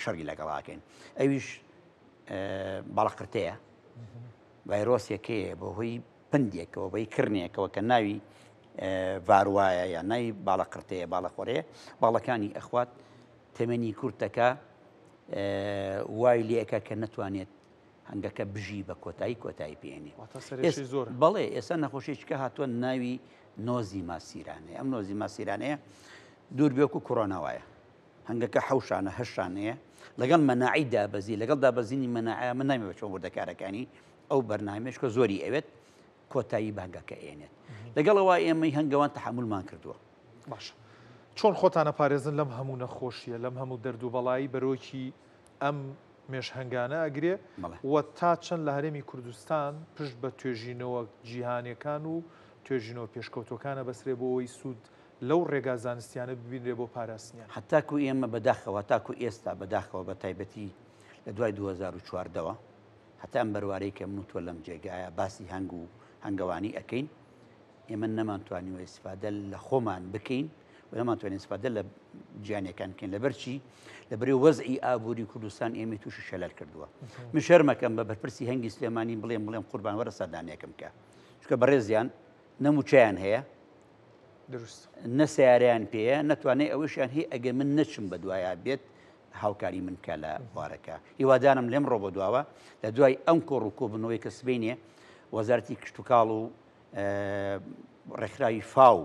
شەڕی لەگەڵاکەین ئەویش باڵقرتەیە ڤایرۆسێکەیە بەهۆی پندێکەوە بەی کرنێکەوە کە ناوی ڤاروایە یان ناوی باڵەقرتەیە باڵەخۆرەیە باڵەکانی ئەخوات تەمەنی کورتەکە وای لێەکە کە نەتوانێت هەنگەکە بژی بە کۆتایی کۆتایی پێێنێ بەڵێ ئێستا نەخۆشیێکە هاتووە ناوی نۆزی ماسیرانەیە ئەم نۆزی ماسیرانەیە دوور بێک و کۆرۆنا وایە هەنگەکە حوشانە هەشانەیە لەگەڵ مەناعی دابەزی لەگەڵ دابەزینی مەناعە من نامی بەچۆ وردەکارەکانی ئەو بەرنامەیەش کە زۆری ئەوێت کۆتایی بە هەنگەکە ئێنێت لەگەڵەوە ئێمەی هەنگەوان تەحملمان کردووە باشە چۆن خۆتانە پارێزن لەم هەموو نەخۆشیە لەم هەموو دەرد و بەڵایی بەرۆکی ئەم مێشهەنگانە ئەگرێ و تا چەند لە هەرێمی کوردستان پشت بە توێژینەوە جیهانیەکان و توێژینەوە پێشکەوتوەکان ئەبەسرێ بۆ ئەوەی سوود لەو ڕێگا زانستیانە ببینرێ بۆ پاراستنیان؟ هەتاکو ئێمە بەداخەوە هەتاکو ئێستا بەداخەوە بە تایبەتی لە دوای 2014 وە هەتا ئەم بەروارەی کە من و تۆ لەم جێگایە باسی هەنگ و هەنگەوانی ئەکەین ئێمە نەمانتوانیوە ئیسفادە لە خۆمان بکەین و نەمانتوانی ئیستفادە لە جیانەکان بکەین. لەبەر چی؟ لەبەری وەزعی ئابووری کوردستان ئێمەی تووشی شەلەل کردووە. من شەرمەکەم بە بەرپرسی هەنگی سلێمانی بڵێم بڵێم قوربان وەرە سەردانێکم بکە، چونکە بەڕێزیان نە مووچەیان هەیە، دروست نە سیارەیان پێیە، نەتوانێت ئەوەشیان هەیە ئەگەر من نەچم بە دوایا بێت هاوکاری من بکە لە بوارەکە. هیوادارم لێم ڕۆ بۆ دواوە لە دوای ئەم کۆڕ و کۆبوونەوەی کە سبەینێ وەزارەتی کشتوکاڵ و ڕێکخراوی فاو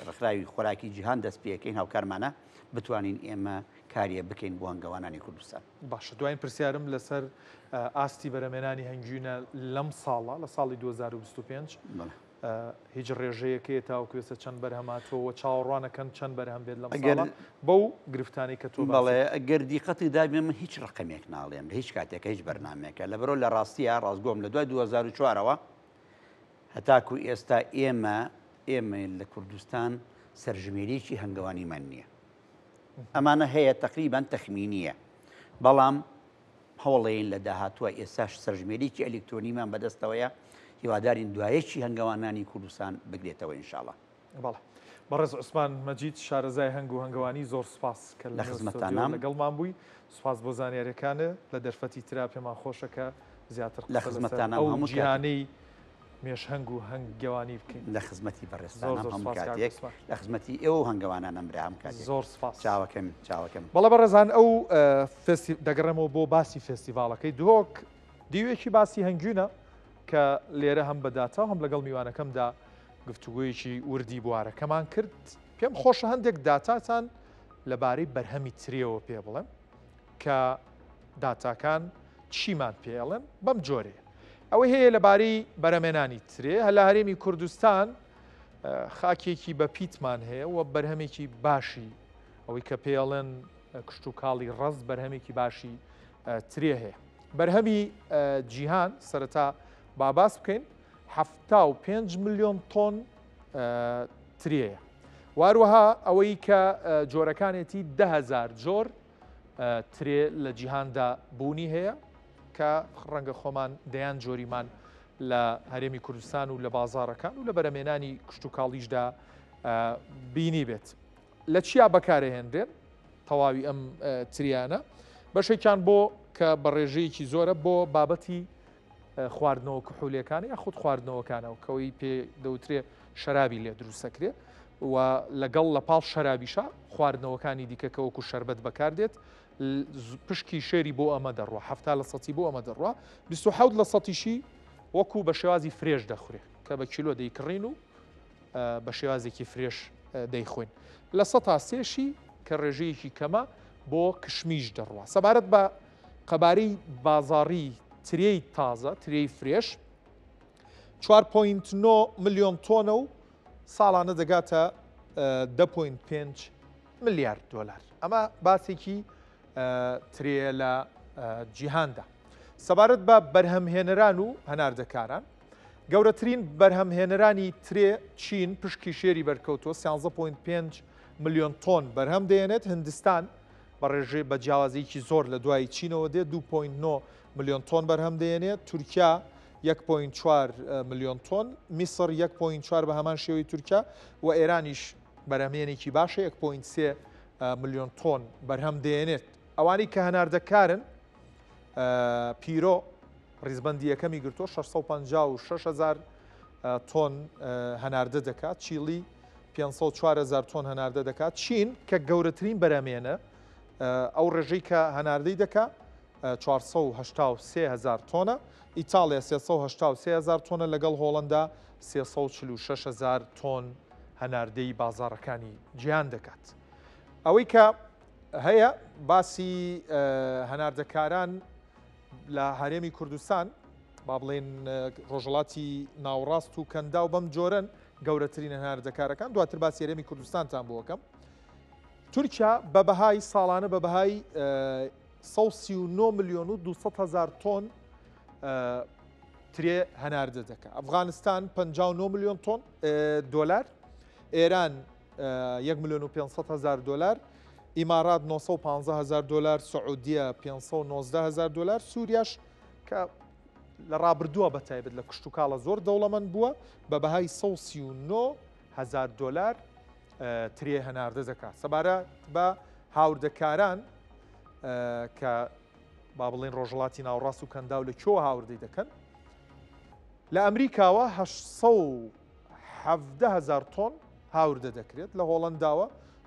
ڕێکخراوی خۆراکی جیهان دەست پێەکەین هاوکارمانە بتوانین ئێمە کاریە بکەین بۆ هەنگەوانانی کوردستان. باشە دواین پرسیارم لەسەر ئاستی بەرەمێنانی هەنگوینە لەم ساڵە لە ساڵی 2025 هیچ ڕێژەیەک هەیە تاوەکو ئێستا چەند بەرهەم هاتووە و چاوەڕوانەکەن چەند بەرهەم بێت لەم ساڵە بەو گرفتانەی کە تۆ بەڵێ ئەگەر دیقەتی دابێ من هیچ ڕقەمێک ناڵێم لە هیچ کاتێکە هیچ بەرنمێکە لەبەرەوە لە ڕاستیە ڕاستگۆم لە دوای 2004ەوە هەتاکو ئێستا ئێمە ئێمە لە کوردستان سەرژمێریی هەنگەوانیمان نییە ئەمانە هەیە تقریبان تەخمینیە بەڵام هەوڵەیەین لە داهاتووە ئێستاش سەرژمێریی ئەلیکترۆنیمان بەدەستەوەیە، هیوادارین دوایەکی هەنگەوانانی کوردستان بگرێتەوە ان شاءاللە. بەڵێ بەڕێز عوسمان مەجید شارەزای هەنگ و هەنگەوانی زۆر سوپاس کە لە خزمەتتانام لەگەڵمان بووی سوپاس بۆ زانیاریەکانت لە دەرفەتی ترا پێمان خۆشە کە زیاتر لە خزمەتتانام ئەو جیهانەی مێشهەنگ و هەنگەوانی بکەین. لە خزمەتی بەڕێزتانام هەموو کاتێک لە خزمەتی ئێوە و هەنگەوانانم برا هەموو کاتێک. زۆر سپاس. چاوەکەم چاوەکەم. بەڵێ بەڕێزان ئەو فێستی دەگەڕێمەوە بۆ باسی فێستیڤاڵەکەی دهۆک دیوێکی باسی هەنگوینە کە لێرە هەم بە داتا و هەم لەگەڵ میوانەکەمدا گفتوگۆیەکی وردی بوارەکەمان کرد پێم خۆشە هەندێک داتاتان لەبارەی بەرهەمی ترێەوە پێ بڵێم کە داتاکان چیمان پێ ئەڵێن بەم جۆرەیە ئەوەی هەیە لەبارەی بەرەمێنانی ترێ هە لە هەرێمی کوردستان خاکێکی بە پیتمان هەیە و بەرهەمێکی باشی ئەوەی کە پێڵێن کشتتوکاڵی ڕەز بەرهەمێکی باشی ترێ هەیە بەرهەمی جیهان سەرەتا باباس بکەین 5 میلیۆن تۆن ترێیە واروەها ئەوەی کە جۆرەکانێتی دههزار جۆر ترێ لە جیهاندا بوونی هەیە کە ڕەنگە خۆمان دەیان جۆریمان لە هەرێمی کوردستان و لە بازاڕەکان و لە بەرەمێنانی کشتتوکاڵیشدا بینی بێت. لە چیا بەکارهێنرێن تەواوی ئەم تریانە بەشێکیان بۆ کە بە ڕێژەیەکی زۆرە بۆ بابەتی خواردنەوە کحولەکان یاخود خواردنەوەکانەوە کەەوەی پێ دەوترێ شەرابی لێ دروستەکرێ و لەگەڵ لە پاڵ شەرابیشا خواردنەوەکانی دیکە کە وەکو شەربەت بەکاردێت پشکی شێری بۆ ئەمە دەڕوا 70 لە سەتی بۆ ئەمە دەڕوا 27 لە سەتیشی وەکو بە شێوازی fresh دەخورێ کە بە کیلۆ دەیکڕین و بە شێوازێکی fresh دەیخۆین لە سەتا سێشی کە ڕێژەیەکی کەمە بۆ کشمیش دەڕوا سەبارەت بە قەبارەی بازاڕی ترێی تازە ترێی fresh 4.9 ملیۆن تۆنە و ساڵانە دەگاتە 10.5 ملیارد دۆلار. ئەمە باسێکی ترێیە لە جیهاندا. سەبارەت بە بەرهەمهێنەران و هەناردەکاران، گەورەترین بەرهەمهێنەرانی ترێ چین پشکی شێری بەرکەوتووە 13.5 ملیۆن تۆن بەرهەم دەێنێت، هندستان بە ڕێژەی بە جیاوازییەکی زۆر لە دوای چینەوە دێت 2.9 ملیۆن تۆن بەرهەم دەێنێت، تورکیا 1.4 ملیۆن تۆن، میسڕ 1.4 بە هەمان شێوەی تورکیا و ئێرانیش بەرهەمێنێکی باشە 1.3 ملیۆن تۆن بەرهەم دێنێت. ئەوانەی کە هەناردەکارن پیرۆ ڕیزبەندی یەکەمی گرتووە 656 هزار تۆن هەناردە دەکات، چیلی 504 هزار تۆن هەناردە دەکات، چین کە گەورەترین بەرهەمێنە ئەو ڕێژەی کە هەناردەی دەکات 483 هزار تۆنە، ئیتاڵیا 383 هزار تۆنە لەگەڵ هۆڵندا 346 هزار تۆن هەناردەی بازاڕەکانی جیهان دەکات. ئەوەی کە هەیە باسی هەناردەکاران لە هەرێمی کوردستان با بڵێن ڕۆژهەڵاتی ناوەڕاست و کەنداو بەم جۆرەن گەورەترین هەناردەکارەکان دواتر باسی هەرێمی کوردستانتان بۆکەم تورکیا بە بەهای ساڵانە بە بەهای 139 میلیۆن و 200 هزار تۆن ترێ هەناردە دەکا. ئەفغانستان 59 میلیۆن تۆن دۆلار، ئێران 1 میلیۆن و 500 هزار دۆلار، ئیمارات 915 هزار دۆلار، سعودیە 519 هزار دۆلار، سووریاش کە لە ڕابردووە بە تایبەت لە کشتوکاڵە زۆر دەوڵەمەند بووە بە بەهای 139 هزار دۆلار. ترێ هەناردە دەکات. سەبارەت بە هاوردەکاران کە با بڵێن ڕۆژهەڵاتی ناوەڕاست و کەنداو لە کوێوە هاوردەی دەکەن، لە ئەمریکاوە 817 هەزار تۆن هاوردە دەکرێت، لە هۆڵەنداوە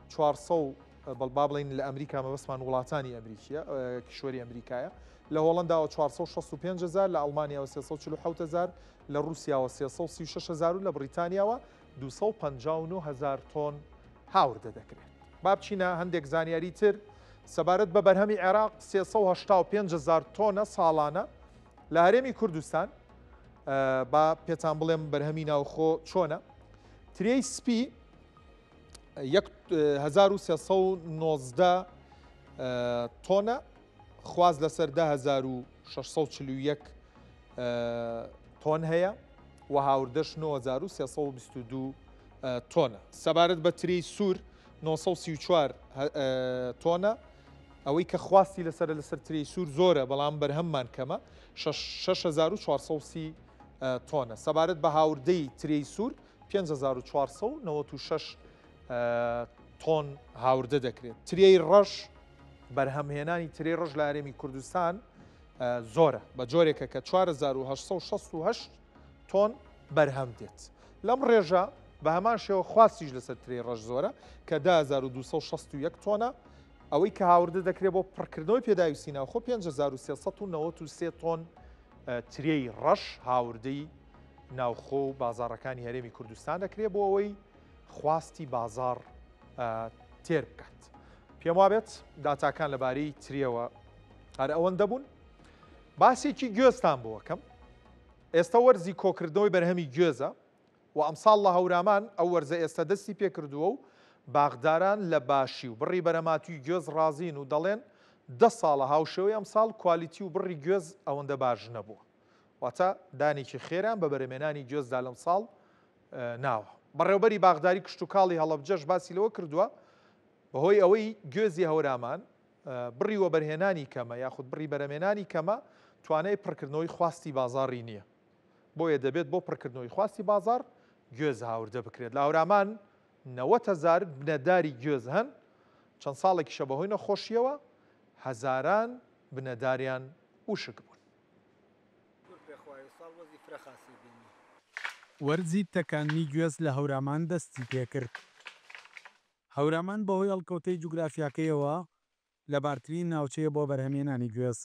400 با بڵێین لە ئەمریکا مەبەستمان وڵاتانی ئەمریکیە کیشوەری ئەمریکایە لە هۆڵەنداوە 465 هزار لە ئەڵمانیاوە 347 هزار لە رووسیاوە 336 هزار و لە بریتانیاوە 259 هزار تۆن هاوردە دەکرێت. با بچینە هەندێک زانیاری تر سەبارەت بە بەرهەمی عێراق 385 هزار تۆنە ساڵانە لە هەرێمی کوردستان با پێتان بڵێم بەرهەمی ناوخۆ چۆنە ترێی سپی 1319 تۆنە خواست لەسەر 10641 تۆن هەیە و هاوردەش 9322 تۆنە. سەبارەت بە ترێی سوور 934 تۆنە، ئەوەی کە خواستی لەسەرە لەسەر ترێی سوور زۆرە بەڵام بەرهەممان کەمە 6430 تۆنە. سەبارەت بە هاوردەی ترێی سوور 5496 تۆن هاوردە دەکرێت. ترێی ڕەش بەرهەمهێنانی ترێی ڕەش لە هەرێمی کوردستان زۆرە، بە جۆرێکە کە 4868 تۆن بەرهەم دێت. لەم ڕێژە بە هەمان شێوە خواستیش لەسەر ترێی ڕەش زۆرە کە 10261 تۆنە، ئەوەی کە هاوردە دەکرێت بۆ پڕکردنەوەی پێداویستی ناوخۆ 5393 تۆن ترێی ڕەش هاوردەی ناوخۆ و بازاڕەکانی هەرێمی کوردستان دەکرێت بۆ ئەوەی خواستی بازاڕ تێر بکات. پێم وابێت داتاکان لەبارەی ترێوە هەر ئەوەندە بوون. باسێکی گوێزتان بۆ ئەکەم. ئێستا وەرزی کۆکردنەوەی بەرهەمی گوێزە و ئەمساڵ لە هەورامان ئەو وەرزە ئێستا دەستی پێکردووە و باخداران لە باشی و بڕی بەرەماتووی گوێز ڕازین و دەڵێن دە ساڵە هاوشێوەی ئەمساڵ کوالیتی و بڕی گوێز ئەوەندە باش نەبووە. واتە دانێکی خێران بە بەرەمێنانی گوێزدا لەمساڵ ناوە. بەڕێوبەری باخداری کشتوکاڵی هەڵەبجەش باسی لەوە کردووە، بەهۆی ئەوەی گوێزی هەورامان بڕی وەبەرهێنانی کەمە یاخود بڕی بەرەمێنانی کەمە، توانای پڕکردنەوەی خواستی بازاڕی نییە. بۆیە دەبێت بۆ پڕکردنەوەی خواستی بازاڕ گوێز هاوردە بکرێت. لە هەورامان 90 هەزار بنەداری گوێز هەن، چەند ساڵێکیشە بەهۆی نەخۆشییەوە هەزاران بنەداریان وشک بوون. وەرزی تەکاندنی گوێز لە هەورامان دەستی پێکرد. هەورامان بەهۆی هەڵکەوتەی جوگرافیاکەیەوە لەبارترین ناوچەیە بۆ بەرهەمهێنانی گوێز.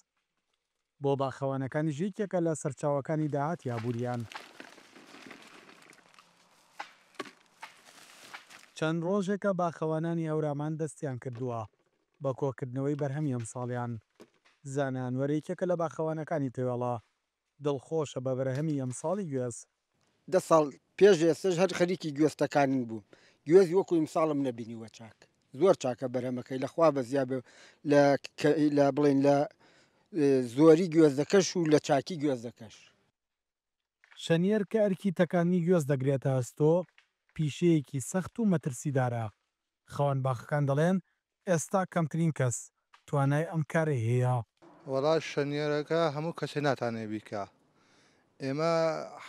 بۆ باخەوانەکانیش یەکێکە لە سەرچاوەکانی داهاتی ئابووریان. چەند ڕۆژێکە باخەوانانی هەورامان دەستیان کردووە بە کۆکردنەوەی بەرهەمی ئەمساڵیان. زانا ئەنوەر یەکێکە لە باخەوانەکانی تەوێڵە، دڵخۆشە بە بەرهەمی ئەمساڵی گوێز. دە ساڵ پێش ئێستەش هەر خەریکی گوێز تەکانن بووم، گوێزی وەکو ئیمساڵم نەبینیوە چاک، زۆر چاکە بەرهەمەکەی لە خوا بەزیا بێ لە لە بڵێین لە زۆری گوێزەکەش و لە چاکی گوێزەکەش. شەنیەر کە ئەرکی تەکاندنی گوێز دەگرێتە ئەستۆ، پیشەیەکی سەخت و مەترسیدارە، خاوەن باخەکان دەڵێن، ئێستا کەمترین کەس توانای ئەم کارەی هەیە. وەڵا شەنیەرەکە هەموو کەسێ ناتانێ بیکا ئێمە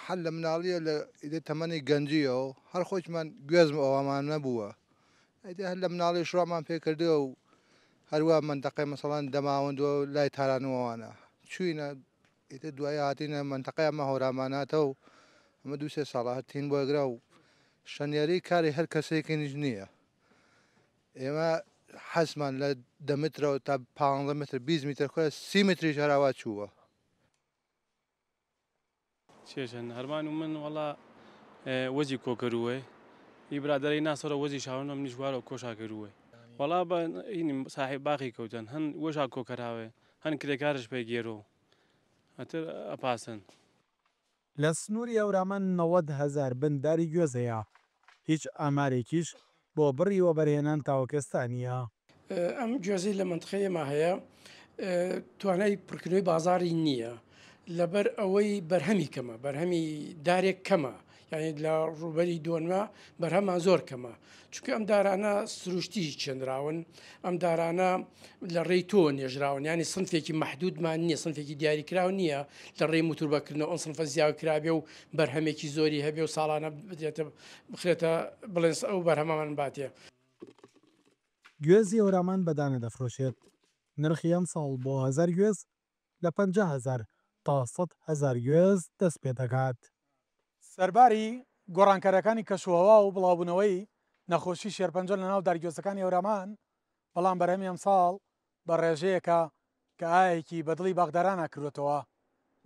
حەل لە مناڵیە لە ئیدە تەمەنی گەنجیەوە هەر خۆشمان گوێزم ئەومان نەبووە ئیدە هەر لە مناڵی شڕامان پێکردووە و هەروە مەنتەقەی مەسەڵەن دەماوەند و لای تاران و ئەوانە چوینە ئیتر دوایی هاتینە مەنتەقەی ئەمە هەوراماناتە و ئەمە دوو سێ ساڵە هەر تین بۆ گرا و شەنیاری کاری هەر کەسێکینیش نییە ئێمە حەزمان لە دە مترەوە تا پ متر 20 متر خۆ سی متریش هەراوا چووە. چێژن هەرمان و من وەڵا وەزی کۆکەرووێ ئی برادەرەی ناسەرە وەزی شاونم نیشوارە کۆشا کەرووێ وەڵا بە ساحب باخی کەوتن هەن وەشا کۆکەراوێ هەن کرێکارش پێ گێرۆ ئەتر ئەپاسن. لە سنووری هەورامان 90 هەزار بن داری گوێز هەیە، هیچ ئامارێکیش بۆ بڕی وەبەرهێنان تاوەک ئێستا نییە. ئەم گوێزەی لە مەنتقەی ئێمە هەیە توانای پڕکردنەوەی بازاڕی نییە، لەبەر ئەوەی بەرهەمی کەمە، بەرهەمی دارێک کەمە. یانی لە ڕووبەری دۆنمە بەرهەممان زۆر کەمە چونکە ئەم دارانە سروشتی چێنراون ئەم دارانە لە ڕێی تۆ نێژراون ینی سنفێکی مەحدودمان نییە سنفێکی دیاریکراو نییە لە ڕێی موتوربەکردنەوە ئەم سنفە زیاد کرابێ و بەرهەمێکی زۆری هەبێ و ساڵانە بدرێتە بخرێتە بڵێن ئەو بەرهەمەمان باتێ. گوێزی هەورامان بە دانە دەفرۆشێت، نرخی ئەمساڵ بۆ هەزار گوێز لە 50 هەزار تا 100 هەزار گوێز دەست پێدەکات. سەرباری گۆڕانکارییەکانی کەشوهەوا و بڵاوبوونەوەی نەخۆشی شێرپەنجە لەناو دارگوێزەکانی هەورامان، بەڵام بەرهەمی ئەمساڵ بە ڕێژەیەکە کە ئاهێکی بە دڵی باخدارانا کردووەتەوە،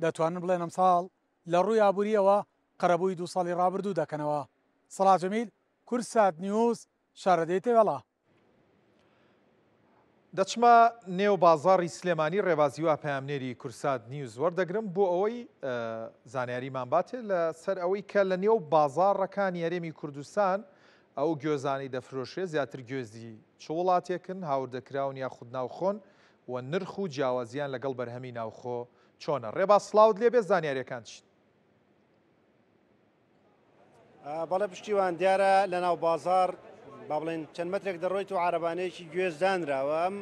دەتوانن بڵێن ئەمساڵ لە ڕووی ئابوورییەوە قەرەبووی دوو ساڵی ڕابردوو دەکەنەوە. سەڵاح جەمیل، کوردسات نیوز، شارەدێی تەوێڵە. دەچمە نێو بازاڕی سلێمانی ڕێباز هیوا پەیامنێری کورسات نیوز وەردەگرم بۆ ئەوەی زانیاریمان باتێ لەسەر ئەوەی کە لە نێو بازاڕەکانی هەرێمی کوردستان ئەو گوێزانەی دەفرۆشرێ زیاتر گوێزی چ وڵاتێکن هاوردەکراون یاخود ناوخۆن و نرخ و جیاوازیان لەگەڵ بەرهەمی ناوخۆ چۆنە ڕێباز سڵاوت لێبێ زانیاریەکان چین؟ بەڵێ پشتیوان دیارە لە ناو بازار با بڵێن چەند مەترێک دەڕۆیت و عربانەیەکی گوێز دانراوە ئەم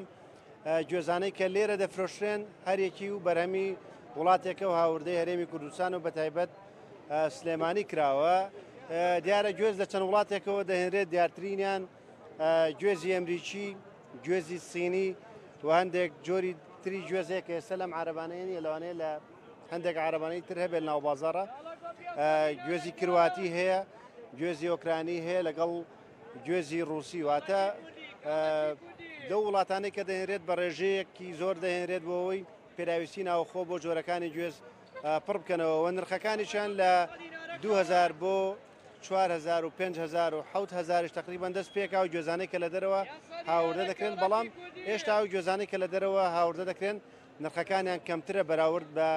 گوێزانەی کە لێرە دەفرۆشرێن هەرێکی و بەرهەمی وڵاتێکە و هاوردەی هەرێمی کوردستان و بەتایبەت سلێمانی کراوە دیارە گوێز لە چەند وڵاتێکەوە دەهێنرێت دیارترینیان گوێزی ئەمریکی گوێزی سینی و هەندێک جۆری تری گوێزێک ئێستا لەم عربانەیە نیە لەوانەیە لە هەندێک عربانەی تر هەبێت ناو بازارە گوێزی کرواتی هەیە گوێزی ئۆکرانی هەیە لەگەڵ گوێزی رووسی واتە لەو وڵاتانەی کە دەهێنرێت بە ڕێژەیەکی زۆر دەهێنرێت بۆ ئەوەی پێداویستی ناوخۆ بۆ جۆرەکانی گوێز پڕ بکەنەوە و نرخەکانیشیان لە 2000 بۆ 4000 و 5000 و 7000 تقریبا دەست پێکا و گوێزانەی کە لە دەرەوە هاوردە دەکرێن بەڵام هێشتا ئەو گوێزانەی کە لە دەرەوە هاوردە دەکرێن نرخەکانیان کەمترە بەراورد بە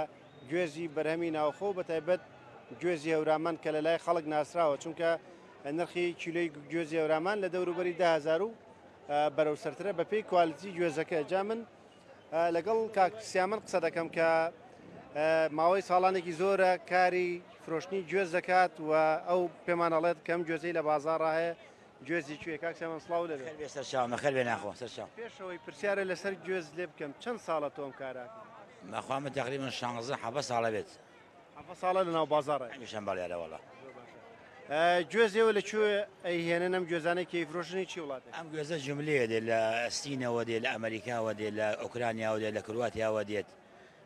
گوێزی بەرهەمی ناوخۆ و بەتایبەت گوێزی هەورامان کە لە لای خەڵک ناسراوە چونکە نرخی کیلۆی گوێزی هەورامان لە دەوروبەری 10000 و بەرەو سەرترە بەپێی کوالیتی گوێزەکە جا من لەگەڵ کاک سیامەند قسە دەکەم کە ماوەی ساڵانێکی زۆرە کاری فرۆشتنی گوێز دەکات و ئەو پێمان ئەڵێت کەم گوێزەی لە بازاڕا هەیە گوێزی کوێ کاک سیامەند سڵاو لێ بێ سەرچاوم بەخێر بێ ناخۆ سەرچاو پێشەوەی پرسیارە لەسەر گوێز لێ بکەم چەند ساڵە تۆم کاراکە ماخوا من تقریبا 16 حەڤە ساڵە بێت حەڤە ساڵە لە ناو بازاڕە هەمیشەم بەڵێ وەڵا گوێز ئێوە لە کوێ ئەیهێنن ئەم گوێزانەی کە ئەیفرۆشن چی وڵاتێک؟ ئەم گوێزە جوملەیە دێت لە سینەوە دێت لە ئەمریکاوە دێت لە ئۆکرانیاوە دێت لە کرواتیاوە دێت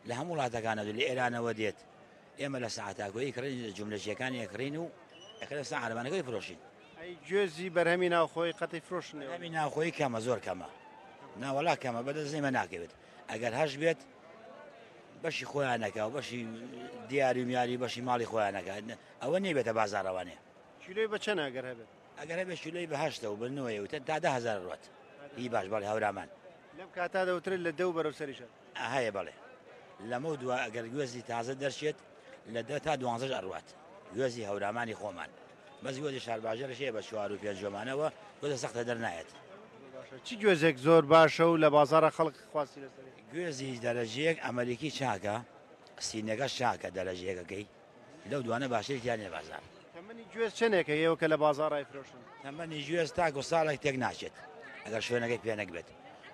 لە هەموو وڵاتەکانە دێت لە ئێرانەوە دێت ئێمە لە سەعاتاکۆی کڕین جوملەچیەکانی ئەکڕین و ئەکرێت سە عەرەبانەکەی فرۆشین. ئەی گوێزی بەرهەمی ناوخۆی قەتی فرۆشن؟ بەرهەمی ناوخۆی کەمە زۆر کەمە ناوەڵا کەمە بەدەست ئێمە ناکەوێت ئەگەر هەش بێت بەشی خۆیانەکە و بەشی دیاری و میاری بەشی ماڵی خۆیانەکە ئەوە نیە بێتە بازاڕەوانێ. کیلۆی بە چەنە ئەگەر هەبێت؟ ئەگەر هەبێت کیلۆی بە هەشتە و بە نۆیە و تا 10,000 ڕوات. هی باش بەڵێ هەورامان. لەم کاتە دەوترێت لە دە و بەرەو سەریشە. هەیە بەڵێ. لەمەو دوا ئەگەر گوێزی تازە دەرچێت لە دە تا دوانزەش ئەڕوات. گوێزی هەورامانی خۆمان. بەس گوێزی شارباژێرش هەیە بە چوار و پێنج جۆمانەوە گوێزە سەختە دەرنایەت. باشە چ گوێزێک زۆر باشە و لە بازاڕا خەڵک خواستی لەسەری؟ گوێزی دەرەجەیەک ئەمەریکی چاکە، سینەکەش چاکە دەرەجەیەکەکەی. لەو دوانە باشتری تیا نیە بازاڕ. تەمەنی گوێز چەنێکە ئێوە کە لە بازاڕ ئەیفرۆشن؟ تەمەنی گوێز تاکو ساڵێک تێک ناچێت ئەگەر شوێنەکەی پێنەک بێت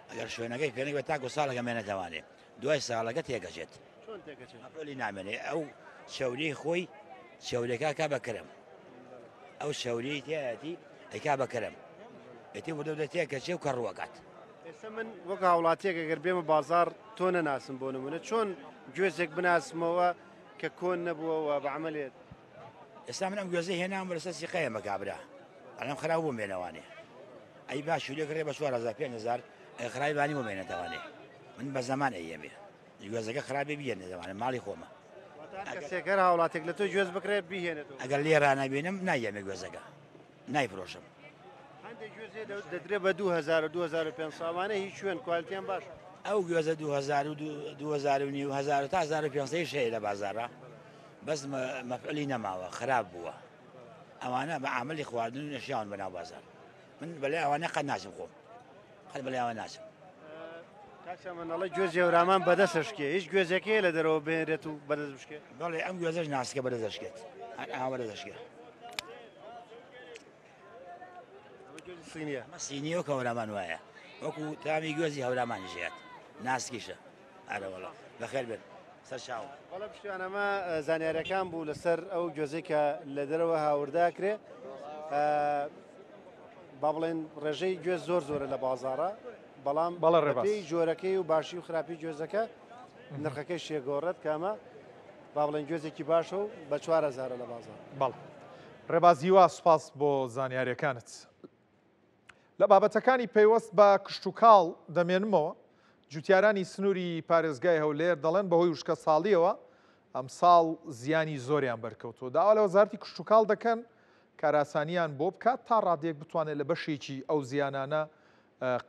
ئەگەر شوێنەکەی پێنەک بێت تاکو ساڵێک ئەمێنێتەوانێ دوای ساڵەکە تێکەچێت. چۆن تێکەچێت؟ مەفعولی نامێنێ ئەو چەوریەی خۆی چەوریەکە ئەکا بە کرم ئەو چەوریەی تیایەتی ئەیکا بە کرم ئێتی وردە وردە تێکەچێ و کەڕوو ئەکات. ئێستا من وەک هاوڵاتیەک ئەگەر بێمە بازاڕ تۆ نەناسم بۆ نمونە چۆن گوێزێک بناسمەوە کە کۆن نەبووە و بە عەمەلێت. ئێستا من ئەم گوێزەی هێناوم لەسەر سیقەیە مە کابرا ئەڵێم خراو بۆم بێنەوانێ ئەی با شولێک ڕێ بە 4000 5000 ئەی خراوی بانی بۆ بێنێتەوانێ من بە زەمان ئەیەمێ گوێزەکە خراپێ بیێنێتەوانێ ماڵی خۆمە کەسێک هەر هاوڵاتێک لە تۆ گوێز بکرێت بیهێنێتەوە ئەگەر لێ ڕانەبینم نایەمێ گوێزەکە نایفرۆشم. هەندێک گوێز هەیە دەدرێت بە 2000 و 2500 ئەوانە هی کوێن کوالتیان باشە؟ ئەو گوێزە 2000 و 2000 و نیو هەزار و تا 1500 هەیە لە بازاڕا بەس مەفعولی نەماوە خراپ بووە ئەوانە بە عاملی خواردن و نەشیاون بەناو بازار من بەلای ئەوانە قەت ناچم خۆم قەت بەلای ئەوە ناچم. کاک سامان ئەڵێ گوێزی هەورامان بەدەست ئەشکێ هیچ گوێزێک هەیە لە دەرەوە بهێنرێت و بەدەست بشکێ؟ بەڵێ ئەم گوێزەش ناسکە بەدەست ئەشکێت هەر ئاوا بەدەست ئەشکێ. سینیە؟ ئەمە سینیە وەک هەورامان وایە وەکو تامی گوێزی هەورامانیش هەیە ناسکیشە ئەرەوەڵا بەخێر بێن سەر چاوم. بەڵێ پشتیوان ئەمە زانیاریەکان بوو لەسەر ئەو گوێزەی کە لە دەرەوە هاورداکرێ با بڵێن ڕێژەی گوێز زۆر زۆرە لە بازاڕە بەڵام بەڵێ ڕێباز. بەپێی جۆرەکەی و باشی و خراپی گوێزەکە نرخەکەی شێگۆڕێت کامە با بڵێن گوێزێکی باشە و بە 4هزارە لە بازاڕ. بەڵێ ڕێباز هیوا سوپاس بۆ زانیاریەکانت. لە بابەتەکانی پەیوەست بە کشتوکاڵ دەمێنمەوە، جوتیارانی سنووری پارێزگای هەولێر دەڵێن بەهۆی وشکەساڵییەوە ئەمساڵ زیانی زۆریان بەرکەوتووە، داوا لە وەزارەتی کشتوکاڵ دەکەن کارئاسانییان بۆ بکات تا ڕادەیەک بتوانێت لە بەشێکی ئەو زیانانە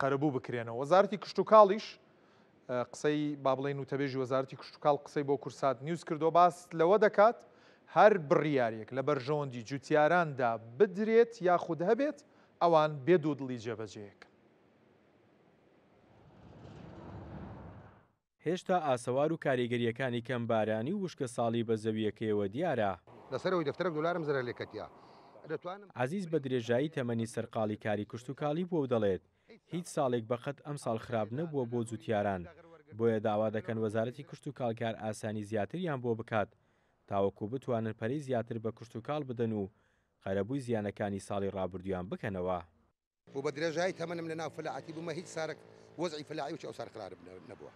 قەرەبوو بکرێنەوە. وەزارەتی کشتوکاڵیش قسەی با بڵێین وتەبێژی وەزارەتی کشتوکاڵ قسەی بۆ کورسات نیوز کردووە باس لەوە دەکات هەر بڕیارێک لە بەرژەوەندی جوتیاراندا بدرێت یاخود هەبێت ئەوان بێ دوودڵی جێبەجێیەکەن. هێشتا ئاسەوار و کاریگەرییەکانی کەمبارانی و وشکەساڵی بە زەوییەکەیەوە دیارە. لەسەرەوەی دەفتەرەک دۆلارم زەرەر لێ کەتیە دەتوانم. عەزیز بە درێژایی تەمەنی سەرقاڵی کاری کشتوکاڵی بووە و دەڵێت، هیچ ساڵێک بەقەد ئەمساڵ خراپ نەبووە بۆ جوتیاران، بۆیە داوا دەکەن وەزارەتی کشتوکاڵ کارئاسانی زیاتریان بۆ بکات تاوەکو بتوانن پەرەی زیاتر بە کشتوکاڵ بدەن و قەرەبووی زیانەکانی ساڵی ڕابردوویان بکەنەوە. و بە درێژایی تەمەنم لە ناو فەلاحەتی بوومە هیچ سارەک وەزعی فەلاحی وەکی ئەو سار خرارب نەبووە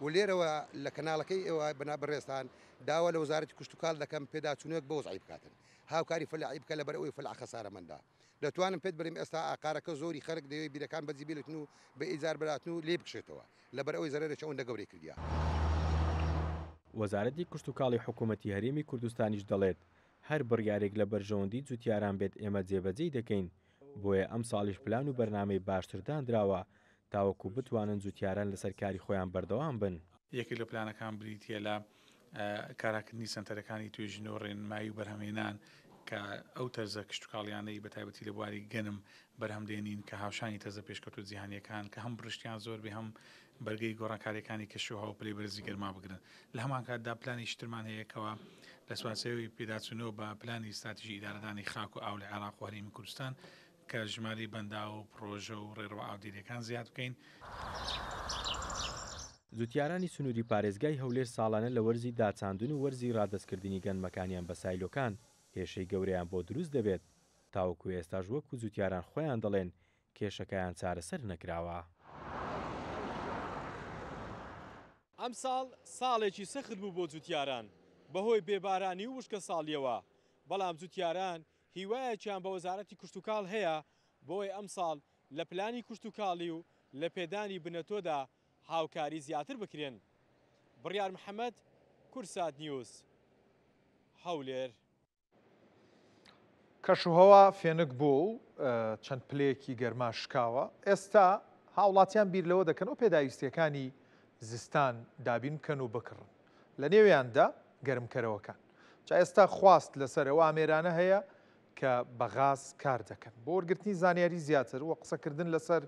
و لێرەوە لە کەناڵەکەی ئێوە بەنا بەڕێزتان داوا لە وەزارەتی کشتوکاڵ دەکەم پێداچوونەوەک بە وەزعی بکاتن هاوکاری فەلاحی بکە لەبەر ئەوەی فەلاح خەسارەمەندە دەتوانم پێت بڵێم ئێستا ئاقارەکە زۆری خەرک دەیەوێ بیرەکان بەجی بێلێتن و بە ئیجار براتن و لێی بکشێتەوە لەبەر ئەوەی زەرەرێکی ئەوەندە گەورەی کردیە. وەزارەتی کشتوکاڵی حکومەتی هەرێمی کوردستانیش دەڵێت، هەر بڕیارێک لە بەرژەوەندی جوتیاران بێت ئێمە جێبەجێی دەکەین، بۆیە ئەمساڵیش پلان و بەرنامەی باشتر دانراوە تاوەکو بتوانن جوتیاران لەسەر کاری خۆیان بەردەوام بن. یەکێک لە پلانەکان بریتییە لە کاراکردنی سەنتەرەکانی توێژینەوە، ڕێنمایی و بەرهەمهێنان کە ئەو تەرزە کشتوکاڵیانەی بە تایبەتی لە بواری گەنم بەرهەم دێنین کە هاوشانی تەرزە پێشکەوتوو جیهانییەکان کە هەم بڕشتیان زۆر بێ هەم بەرگەی گۆڕانکارییەکانی کەشوهەوا و پلەی بەرزی گەرما بگرن. لە هەمان کاتدا پلانێکی ترمان هەیە کەوا لە چوارچێوەی پێداچوونەوە بە پلانی ستراتیژی ئیدارەدانی خاک و ئاو لە عێراق و هەرێمی کوردستان کە ژمارەی بەنداو و پڕۆژە و ڕێڕەوە ئاودێرییەکان زیاد بکەین. جوتیارانی سنووری پارێزگای هەولێر ساڵانە لە وەرزی داچاندن و وەرزی ڕادەستکردنی گەنمەکانیان بە سایلۆکان کێشەی گەورەیان بۆ دروست دەبێت، تاوەکو ئێستاش وەکو جوتیاران خۆیان دەڵێن کێشەکەیان چارەسەر نەکراوە. ئەمساڵ ساڵێکی سەخت بوو بۆ جوتیاران بەهۆی بێ بارانی و وشکەساڵییەوە، بەڵام جوتیاران هیوایەکیان بە وەزارەتی کشتوکاڵ هەیە بۆی ئەمساڵ لە پلانی کشتوکاڵی و لە پێدانی بنەتۆدا هاوکاری زیاتر بکرێن. بڕیار محەمەد، کوردسات نیوز، هەولێر. کەشوهەوا فێنک بووە و چەند پلەیەکی گەرما شکاوە، ئێستا هاوڵاتیان بیر لەوە دەکەنەوە پێداویستییەکانی زستان دابین بکەن و بکڕن، لەنێویاندا گەرمکەرەوەکان. جا ئێستا خواست لەسەر ئەو ئامێرانە هەیە کە بە غاز کار دەکەن. بۆ وەرگرتنی زانیاری زیاتر و قسەکردن لەسەر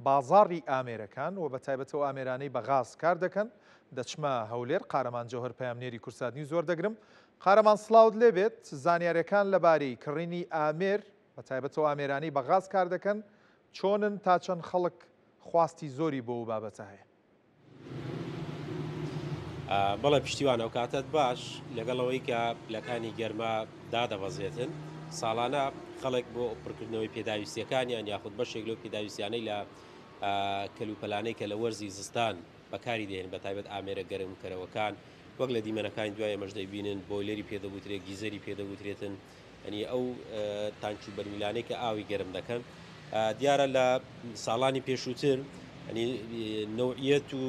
بازاڕی ئامێرەکان و بەتایبەت ئەو ئامێرانەی بە غاز کار دەکەن، دەچمە هەولێر، قارەمان جەوهەر پەیامنێری کوردسات نیوز وەردەگرم. قارەمان سڵاوت لێبێت، زانیاریەکان لەبارەی کڕینی ئامێر بەتایبەت ئەو ئامێرانەی بە غاز کار دەکەن چۆنن، تا چەند خەڵک خواستی زۆری بۆ ئەو بابەتە هەیە؟ بەڵێ پشتیوان ئەوکاتەت باش، لەگەڵ ئەوەی کە پلەکانی گەرما دادەبەزێتن ساڵانە خەڵک بۆ پڕکردنەوەی پێداویستیەکانیان یاخود بەشێک لەو پێداویستیانەی لە کەلوپەلانەی کە لە وەرزی زستان بەکاری دێن بە تایبەت ئامێرە گەرمکەرەوەکان وەک لە دیمەنەکانی دوای ئێمەش دەیبینن بۆیلەری پێدەگوترێت گیزەری پێدەگوترێتن ئەنی ئەو تانکی و بەرمیلانەی کە ئاوی گەرم دەکەن دیارە لە ساڵانی پێشووتر ئەنی نەوعیەت و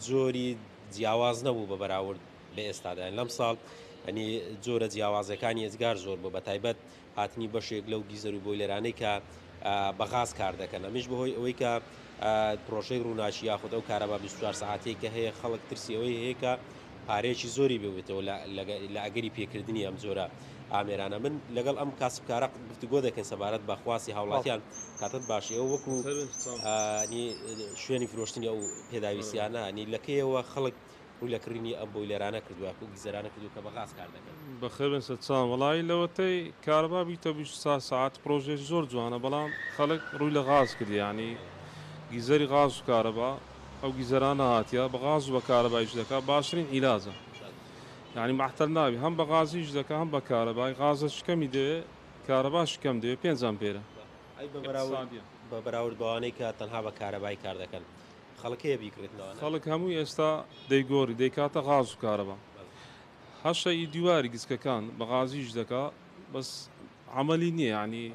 جۆری جیاواز نەبوو بە بەراورد بە ئێستادا لەم ساڵ ئەنی جۆرە جیاوازەکانی ئێجگار زۆر بوو بە تایبەت هاتنی بەشێک لەو گیزەر و بۆیلەرانەی کە بە غاز کار دەکەن ئەمیش بەهۆی ئەوەی کە پرۆژەی ڕووناکی یاخود ئەو کارەبا 24 سەعاتەی کە هەیە خەڵک ترسی ئەوەی هەیە کە پارەیەکی زۆری ببێتەوە لە ئەگەری پێکردنی ئەم جۆرە ئامێرانە من لەگەڵ ئەم کاسبکارە گفتوگۆ دەکەین سەبارەت بە خواستی هاوڵاتیان کاتت باش ئێوە وەکو شوێنی فرۆشتنی ئەو پێداویستیانە نی لەکەیەوە خەڵک ڕووی لە کڕینی ئەم بۆیلەرانە کردووە یاخود گیزەرانە کردووە کە بە غاز کار دەکەن. بەخێربێن سەرچاوم. وەڵایی لەوەتەی کارەبا بیتە 24 سەعات پڕۆژەیەکی زۆر جوانە بەڵام خەڵک ڕووی لە غاز کردیە یانی گیزەری غاز و کارەبا ئەو گیزەرانە هاتیە بە غاز و بە کارەبا ئیش دەکا باشترین عیلاجە یانی مەعتەل نابی هەم بە غازی ئیش دەکا هەم بە کارەبای غازەش کەمی دەوێ کارەباش کەم دەوێ پێنج ئەمپێرە. ئەی بە بەراورد بە بەراورد بەوانەی کە تەنها بە کارەبای کار دەکەن خەڵک هەیە بیکڕێت لەوانە؟ خەڵک هەمووی ئێستا دەیگۆڕی دەیکاتە غاز و کارەبا هەشە ئی دیواری گسکەکان بە غازیش دەکا بەس عەمەلی نییە یانی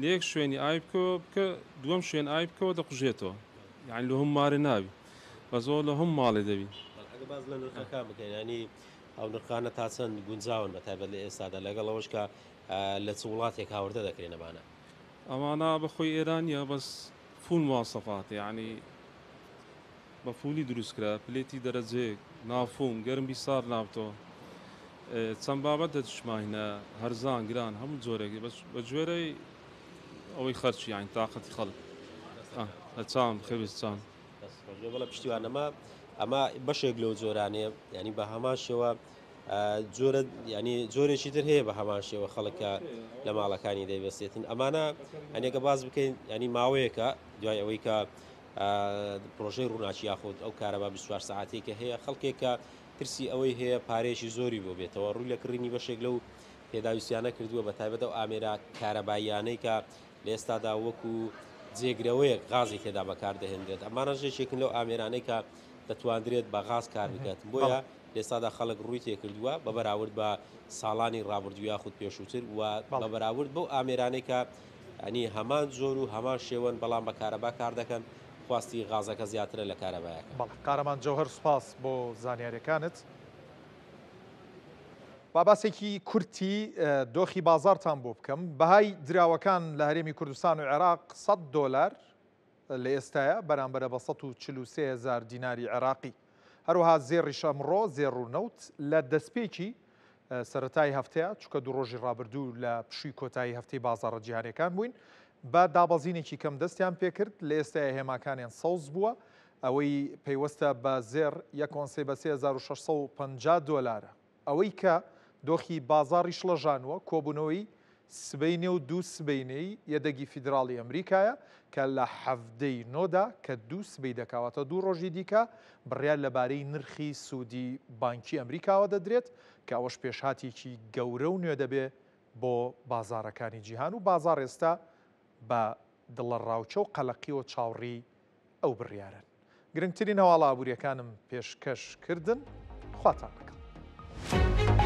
لە یەک شوێنی ئاوی بکەوە بکە دووەم شوێن ئاوی بکەوە دەقوژێتەوە یانی لە هەم مارێ نابی بەس ئەوە لە هەم ماڵێ دەبی. ئەگەر باس لە نرخەکان بکەین یانی ئەو نرخانە تا چەند گونجاون بە تایبەت لە ئێستادا لەگەڵ ئەوەش کە لە چ وڵاتێک هاوردە دەکرێن ئەمانە؟ ئەمانە بەخۆی ئێرانیە بەس فول مواسەفاتە یانی بە فولی دروست کرا پلێتی دەرەجەیەک نافوم گەرم بی سار نابتەوە چەند بابەت دەچماهینە هەرزان گران هەموو جۆرێک بەس بە جۆرەی ئەوەی خەرچی یانی تاقەتی خەڵک چاوم بخێ چاوم. دەست خۆش بێ بەڵێ پشتیوان ئەمە ئەمە بەشێک لەو جۆرانەیە ینی بە هەمان شێوە جۆرە ینی جۆرێکی تر هەیە بە هەمان شێوە خەڵکە لە ماڵەکانی دەیبەستێتن ئەمانە ئەنێکە باز بکەین ینی ماوەیەکە دوای ئەوەی کە پرۆژەی ڕووناکی یاخود ئەو کارەبا 24 ساعتێک کە هەیە خەڵکێک کە ترسی ئەوەی هەیە پارێکی زۆری بۆ بێتەوە ڕووی لە کڕینی بەشێک لەو پێداویستیانە کردووە بە تایبەت ئەو ئامێرە کارەباییانەی کە لە ئێستادا وەکو جێگرەوەیەک غازی تێدا بەکاردەهێنرێت ئەمانەش یەکێکن لەو ئامێرانەی کە دەتواندرێت بە غاز کار بکات بۆیە لە ئێستادا خەڵک ڕووی تێکردووە بە بەراورد بە ساڵانی ڕابردوو یاخود پێشووتر و بە بەراورد بەو ئامێرانەی کە ئەنی هەمان جۆر و هەمان شێوەن بەڵام بە کارەبا کار دەکەن خواستی غازەکە زیاترە لە کارەبایەکە. بەڵێ قارەمان جەوهەر سوپاس بۆ زانیاریەکانت. با باسێکی کورتی دۆخی بازاڕتان بۆ بکەم. بەهای دراوەکان لە هەرێمی کوردستان و عێراق 100 دۆلار لە ئێستایا بەرامبەرە بە 143 هەزار دیناری عێراقی. هەروەها زێڕیش ئەمڕۆ زێڕ و نەوت لە دەستپێکی سەرەتای هەفتەیە، چونکە دوو ڕۆژی ڕابردوو لە پشووی کۆتایی هەفتەی بازاڕە جیهانیەکان بووین، بە دابەزینێکی کەم دەستیان پێکرد، لە ئێستایا هێماکانیان سەوز بووە، ئەوەی پەیوەستە بە زێڕ یەک ئۆنسەی بە 3650 دۆلارە. ئەوەی کە دۆخی بازاڕی شڵەژانووە، کۆبوونەوەی سبەینێ و دوو سبەینێی یەدەگی فیدراڵی ئەمریکایە کە لە حەڤدەی نۆدا کە دوو سبەی دەکا واتە دوو ڕۆژی دیکە بڕیار لەبارەی نرخی سوودی بانکی ئەمریکاوە دەدرێت کە ئەوەش پێشهاتێکی گەورە و نوێ دەبێ بۆ بازاڕەکانی جیهان و بازاڕ ئێستا بە دڵەڕاوکێ و قەلەقیەوە چاوڕیی ئەو بڕیارەن. گرنگترین هەواڵە ئابوورییەکانم پێشکەش کردن. خواتان لەگەڵ.